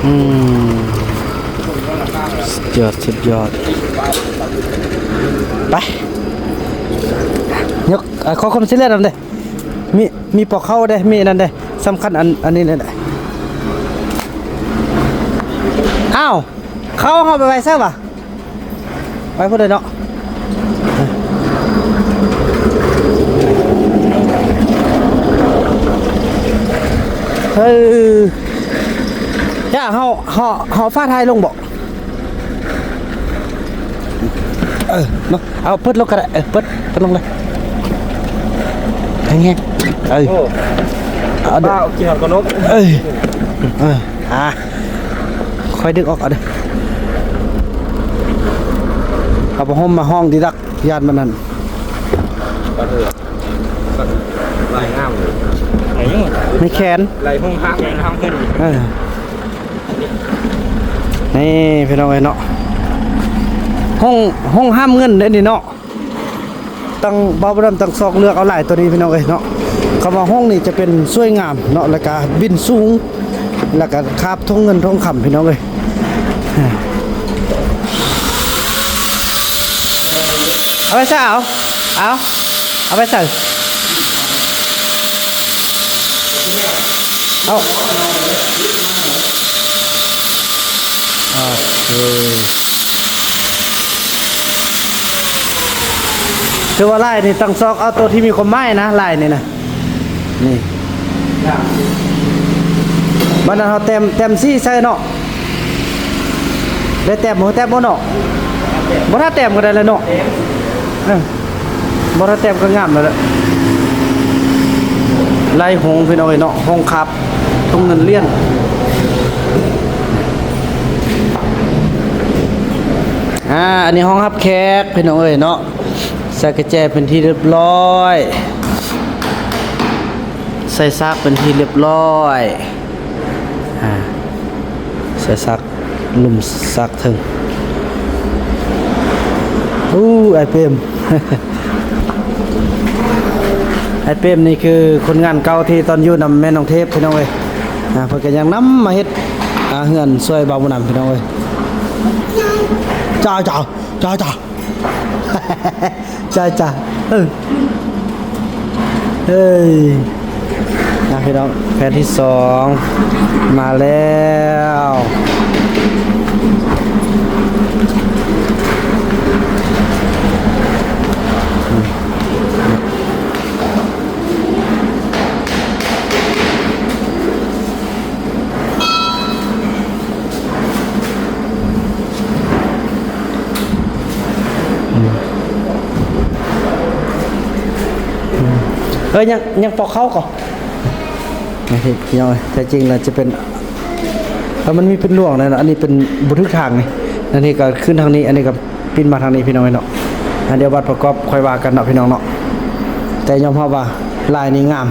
ອືມ. ສຸດຍອດ ສຸດຍອດ ໄປ ຍົກ ເອົາ ຂໍຄວາມຊ່ວຍເຫຼືອນຳເດ້ ມີ ມີປອກເຂົ້າເດ້ ມີອັນນັ້ນເດ້ ສຳຄັນອັນ ອັນນີ້ແຫຼະ ອ້າວ ເຂົ້າເຮົາໄປໄວ້ໃສວະ? ໄປພຸ້ນເລີຍເນາະ ເອີ ຢ່າ ເຮົາ ເຮົາ ເຮົາຟ້າຖ່າຍລົງບໍ? ເອີ ມາ ເອົາເປີດລົງກໍໄດ້ ເອີ ເປີດ ເປີດລົງເລີຍ ແຮງໆ ເອີ ໂອ້ ເອົາເດີ ປ້າເອົາກິນເອົາຂະໜົມ ເອີ ເອີ ອ່າ ຄ່ອຍດຶງອອກເອົາເດີ ເອົາຜ້າຫົ່ມມາຫ້ອງດີດັກ ຢ້ານມັນນັ້ນ ປາເທື່ອ ລາຍງາມເລີຍ ມີແຂນ ລາຍຫ້ອງຫ້າມ ຫ້າມຂຶ້ນ ເອີ ນີ້ພີ່ນ້ອງເອີຍເນາະ ຫ້ອງ ຫ້ອງຫ້າມເງິນເດ້ນີ້ເນາະ ຕັ້ງ ບ່າວບຸນນຳຕັ້ງຊອກເລືອກເອົາຫຼາຍໂຕນີ້ພີ່ນ້ອງເອີຍເນາະ ຄຳວ່າຫ້ອງນີ້ຈະເປັນສວຍງາມເນາະ ແລ້ວກະບິນສູງ ແລ້ວກະຄາບຖົງເງິນຖົງຄຳພີ່ນ້ອງເອີຍ ເອົາໄປໃສ່ ເອົາ ເອົາ ເອົາໄປໃສ່ ເອົາ ໂອເຄ ຄືວ່າລາຍນີ້ຕ້ອງຊອກເອົາໂຕທີ່ມີຄວາມໝາຍນະ ລາຍນີ້ນະ ນີ້ ບັດນັ້ນເຮົາແຕ້ມ ແຕ້ມສີໃສ່ເນາະ ໄດ້ແຕ້ມບໍ່ ແຕ້ມບໍ່ເນາະ ບໍ່ຖ້າແຕ້ມກໍໄດ້ແລ້ວເນາະ ເອີ ບໍ່ຖ້າແຕ້ມກໍງາມແລ້ວແຫຼະ ລາຍຫົງພີ່ນ້ອງເອີຍເນາະ ຫົງຄາບ ທຸງເງິນຫຼຽນ ອາ ອັນນີ້ຫ້ອງຮັບແຂກພີ່ນ້ອງເອີຍເນາະ ໃສ່ກະແຈເປັນທີ່ຮຽບຮ້ອຍ ໃສ່ສາກເປັນທີ່ຮຽບຮ້ອຍ ອາ ໃສ່ສາກ ລຸ່ມສາກເທິງ ໂອ້ ອ້າຍເປມ ອ້າຍເປມນີ້ຄືຄົນງານເກົ່າທີ່ຕອນຢູ່ນຳແມ່ນ້ອງເທບພີ່ນ້ອງເອີຍ ອາ ເພິ່ນກໍຍັງນຳມາເຮັດ ອາ ເຮືອນຊ່ວຍບ່າວບຸນນຳພີ່ນ້ອງເອີຍ ຈ້າ ຈ້າ ຈ້າ ຈ້າ. ຈ້າ ຈ້າ ເອີ ເອີຍ ນະພີ່ນ້ອງ ແຜ່ນທີສອງ ມາແລ້ວ ເອີຍ ຍັງ ຍັງປອກເຂົ້າກໍ ພີ່ນ້ອງເອີຍ ແທ້ຈິງແລ້ວຈະເປັນ ເອີ ມັນມີເປັນຫຼວງແລ້ວເນາະ ອັນນີ້ເປັນບໍ່ຖືກທາງນີ້ ອັນນີ້ກໍຂຶ້ນທາງນີ້ ອັນນີ້ກໍ ປິ່ນມາທາງນີ້ພີ່ນ້ອງເອີຍເນາະ ອາ ດຽວບັດປະກອບຄ່ອຍວ່າກັນເນາະພີ່ນ້ອງເນາະ ແຕ່ຍອມຮັບວ່າລາຍນີ້ງາມ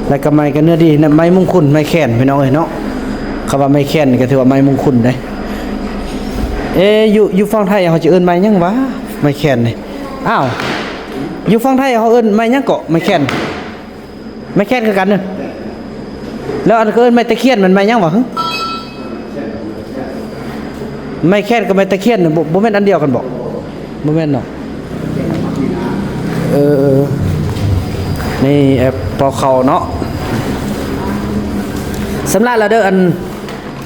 ແລ້ວກໍໄມ້ກໍເນື້ອດີນະ ໄມ້ມຸງຄຸນ ໄມ້ແຄນພີ່ນ້ອງເອີຍເນາະ ຄຳວ່າໄມ້ແຄນນີ້ກໍຖືວ່າໄມ້ມຸງຄຸນເດ້ ເອ ຢູ່ ຢູ່ຝັ່ງໄທເຮົາຈະເອີ້ນໄມ້ຫຍັງຫວາ ໄມ້ແຄນນີ້ ອ້າວ ຢູ່ຝັ່ງໄທເຮົາເອີ້ນໄມ້ຫຍັງເກາະ ໄມ້ແຄນ ໄມ້ແຄນຄືກັນເນາະ ແລ້ວອັນເຂົາເອີ້ນໄມ້ຕະຄຽນ ມັນໄມ້ຫຍັງຫວາ ໄມ້ແຄນກັບໄມ້ຕະຄຽນ ບໍ່ ບໍ່ແມ່ນອັນດຽວກັນບໍ? ບໍ່ແມ່ນເນາະ ເອີ ນີ້ແອັບເປົ່າເຂົ້າເນາະ ຊຳລະແລ້ວເດີ ອັນ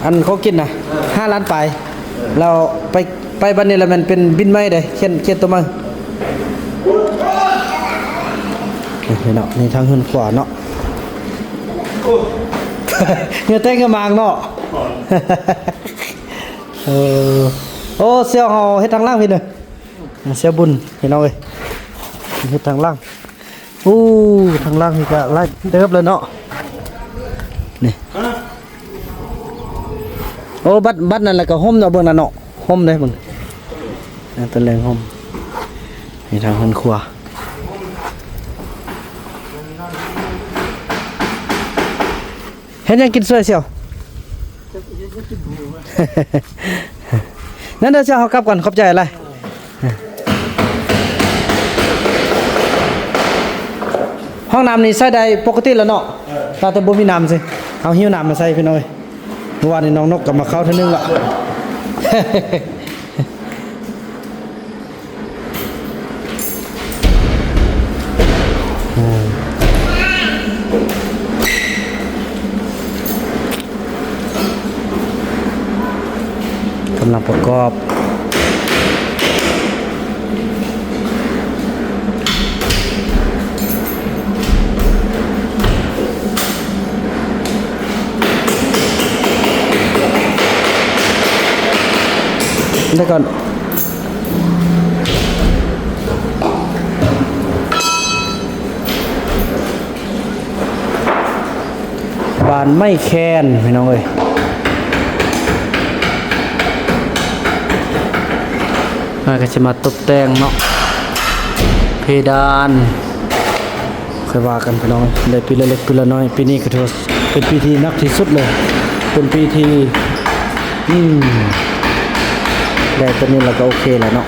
ອັນຂອງກິນນະ ຫ້າລ້ານປາຍ ແລ້ວໄປ ໄປບັດນີ້ລະແມ່ນເປັນບິນໃໝ່ເດ້ ຂຽນ ຂຽນໂຕໃໝ່ ນີ້ເນາະ ນີ້ທາງເຮືອນຂວາເນາະ ເຫື່ອແຕກເຫື່ອໝາງເນາະ ເອີ ໂອ້ ສ່ຽວເຮົາເຮັດທາງຫຼັງພີ້ເດີ ສ່ຽວບຸນ ພີ່ນ້ອງເອີຍ ເຮັດທາງຫຼັງ ໂອ້ ທາງຫຼັງນີ້ກະຫຼາຍເຕີບແລ້ວເນາະ ນີ້ ໂອ້ ບັດ ບັດນັ້ນລະກະຮົ່ມເນາະ ເບິ່ງນັ້ນເນາະ ຮົ່ມເດ້ເບິ່ງ ເອີ ຕົ້ນແລງຮົ່ມ ນີ້ທາງເຮືອນຄົວ ເຮັດຫຍັງກິນຊ່ວຍສ່ຽວ? ນັ້ນເດີ ສ່ຽວ ເຮົາກັບກ່ອນ ຂອບໃຈຫຼາຍ. ຫ້ອງນ້ຳນີ້ໃຊ້ໄດ້ປົກກະຕິແລ້ວເນາະ? ເອີ ແຕ່ບໍ່ມີນ້ຳຊື່ ເຮົາຫິ້ວນ້ຳມາໃສ່ພີ່ນ້ອງເອີຍ. ເມື່ອວານນີ້ນ້ອງນົກກໍມາເຂົ້າເທື່ອໜຶ່ງລະ. ກຳລັງປະກອບ. ໄດ້ກ່ອນ ບານໄມ້ແຄນພີ່ນ້ອງເອີຍ. ເຮົາກໍຊິມາຕົບແຕ່ງເນາະ ເພດານ ຄ່ອຍວ່າກັນພີ່ນ້ອງ ໄດ້ປີລະເລັກປີລະນ້ອຍ. ປີນີ້ກໍຖືວ່າເປັນປີທີ່ໜັກທີ່ສຸດເລີຍ ເປັນປີທີ່ ອືມ ໄດ້ຕົວນີ້ແລ້ວກໍໂອເຄແລ້ວເນາະ.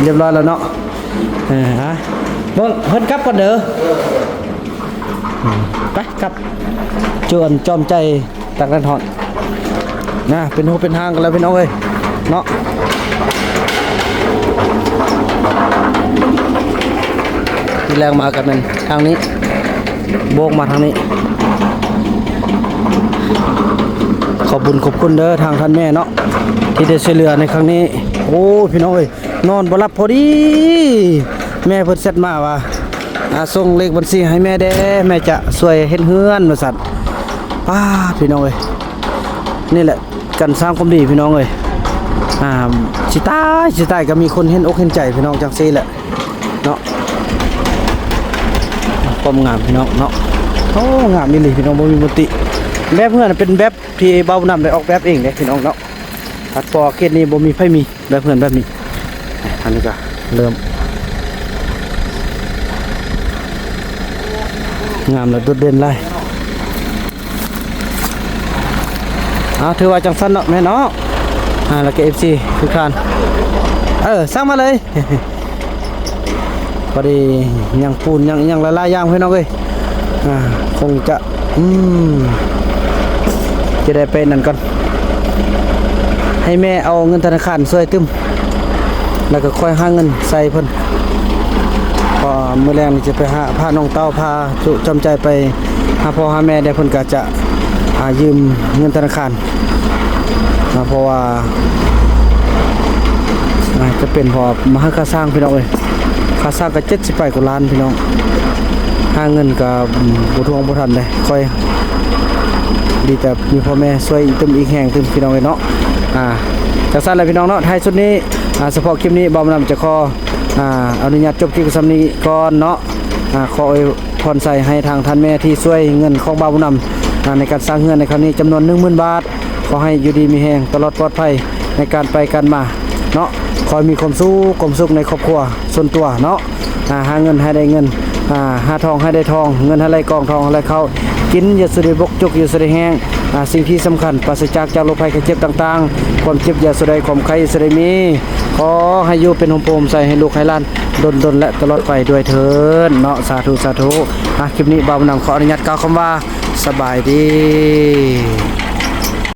ຮຽບຮ້ອຍແລ້ວເນາະ. ເອີ ຮະ ເບິ່ງເພິ່ນກັບກ່ອນເດີ. ອືມ ໄປກັບ ຈວນຈອມໃຈຕາກແດດຮ້ອນນະ ເປັນຮູເປັນຮ່າງກັນແລ້ວພີ່ນ້ອງເອີຍເນາະ. ແລງມາກໍແມ່ນທາງນີ້ ໂບກມາທາງນີ້. ຂອບບຸນຂອບຄຸນເດີທາງທ່ານແມ່ເນາະ ທີ່ໄດ້ຊ່ວຍເຫຼືອໃນຄັ້ງນີ້. ໂອ້ ພີ່ນ້ອງເອີຍ ນອນບໍ່ຫຼັບພໍດີ ແມ່ເພິ່ນແຊັດມາວ່າ ອາ ສົ່ງເລກບັນຊີໃຫ້ແມ່ແດ່ ແມ່ຈະຊ່ວຍເຮັດເຮືອນ ວ່າຊັ້ນ. ປ້າ ພີ່ນ້ອງເອີຍ ນີ້ແຫຼະ ການສ້າງຄວາມດີພີ່ນ້ອງເອີຍ. ອາ ຊິຕາຍ ຊິຕາຍ ກໍມີຄົນເຫັນອົກເຫັນໃຈພີ່ນ້ອງ ຈັ່ງຊີ້ແຫຼະເນາະ. ຄວາມງາມພີ່ນ້ອງເນາະ ໂອ້ ງາມອີ່ຫຼີພີ່ນ້ອງ ບໍ່ມີມະຕິ. ແບບເຮືອນເປັນແບບທີ່ບ່າວນຳໄດ້ອອກແບບເອງເດ້ພີ່ນ້ອງເນາະ. ຕັດພໍເຂດນີ້ບໍ່ມີໃຜມີແບບເຮືອນແບບນີ້. ອັນນີ້ກໍເລີ່ມງາມ ແລະ ໂດດເດັ່ນຫຼາຍ. ເອົາ ຖືວ່າຈັ່ງຊັ້ນເນາະ ແມ່ເນາະ. ອາ ແລ້ວກໍ ເອັຟຊີ ທຸກທ່ານ ເອີ ສັ່ງມາເລີຍ. ພໍດີຍັງປູນ ຍັງອີ່ຫຍັງຫຼາຍໆຢ່າງພີ່ນ້ອງເອີຍ. ອາ ຄົງຈະ ອືມ ຈະໄດ້ໄປນັ້ນກ່ອນ ໃຫ້ແມ່ເອົາເງິນທະນາຄານຊ່ວຍຕື່ມ ແລ້ວກໍຄ່ອຍຫາເງິນໃສ່ເພິ່ນ. ເພາະມື້ແລງນີ້ຈະໄປຫາ ພານ້ອງເຕົ້າ ພາຈຸຈອມໃຈໄປຫາພໍ່ຫາແມ່ແດ່ ເພິ່ນກໍຈະ ອາ ຢືມເງິນທະນາຄານ ອາ ເພາະວ່າ ອາ ຈະເປັນ ເພາະມາໃຫ້ຄ່າສ້າງພີ່ນ້ອງເອີຍ. ຄ່າສ້າງກໍເຈັດສິບປາຍກວ່າລ້ານພີ່ນ້ອງ ຫາເງິນກໍ ອືມ ບໍ່ທວງບໍ່ທັນເດ້ ຄ່ອຍ ດີແຕ່ມີພໍ່ແມ່ຊ່ວຍອີກຕື່ມ ອີກແຮງຕື່ມພີ່ນ້ອງເອີຍເນາະ. ອາ ຈັ່ງຊັ້ນແຫຼະພີ່ນ້ອງເນາະ ທ້າຍສຸດນີ້ ອາ ສະເພາະຄລິບນີ້ ບ່າວບຸນນຳຈະຂໍ ອາ ອະນຸຍາດຈົບຄລິບສ່ຳນີ້ກ່ອນເນາະ. ອາ ຂໍອວຍພອນໄຊໃຫ້ທາງທ່ານແມ່ທີ່ຊ່ວຍເງິນຂອງບ່າວບຸນນຳ ອາ ໃນການສ້າງເຮືອນໃນຄັ້ງນີ້ ຈຳນວນໜຶ່ງໝື່ນບາດ. ຂໍໃຫ້ຢູ່ດີມີແຮງ ຕະຫຼອດປອດໄພໃນການໄປການມາເນາະ. ຂໍໃຫ້ມີຄວາມສຸກ ຄວາມສຸກໃນຄອບຄົວສ່ວນຕົວເນາະ. ອາ ຫາເງິນໃຫ້ໄດ້ເງິນ ອາ ຫາທອງໃຫ້ໄດ້ທອງ ເງິນໃຫ້ໄຫຼກອງ ທອງໃຫ້ໄຫຼເຂົ້າ ກິນຢ່າສູ່ໄດ້ບົກ ຈົກຢ່າສູ່ໄດ້ແຫ້ງ. ອາ ສິ່ງທີ່ສຳຄັນ ປາສະຈາກ ຈາກໂລກໄພໄຂ້ເຈັບຕ່າງໆ ຄວາມເຈັບຢ່າສູ່ໄດ້ ຄວາມໄຂ້ຢ່າສູ່ໄດ້ມີ. ຂໍໃຫ້ຢູ່ເປັນຮົ່ມໂພຮົ່ມໄຊໃຫ້ລູກໃຫ້ຫຼານດົນໆ ແລະ ຕະຫຼອດໄປດ້ວຍເທີ້ນເນາະ. ສາທຸ ສາທຸ. ອາ ຄລິບນີ້ບ່າວບຸນນຳຂໍອະນຸຍາດກ່າວຄຳວ່າ ສະບາຍດີ.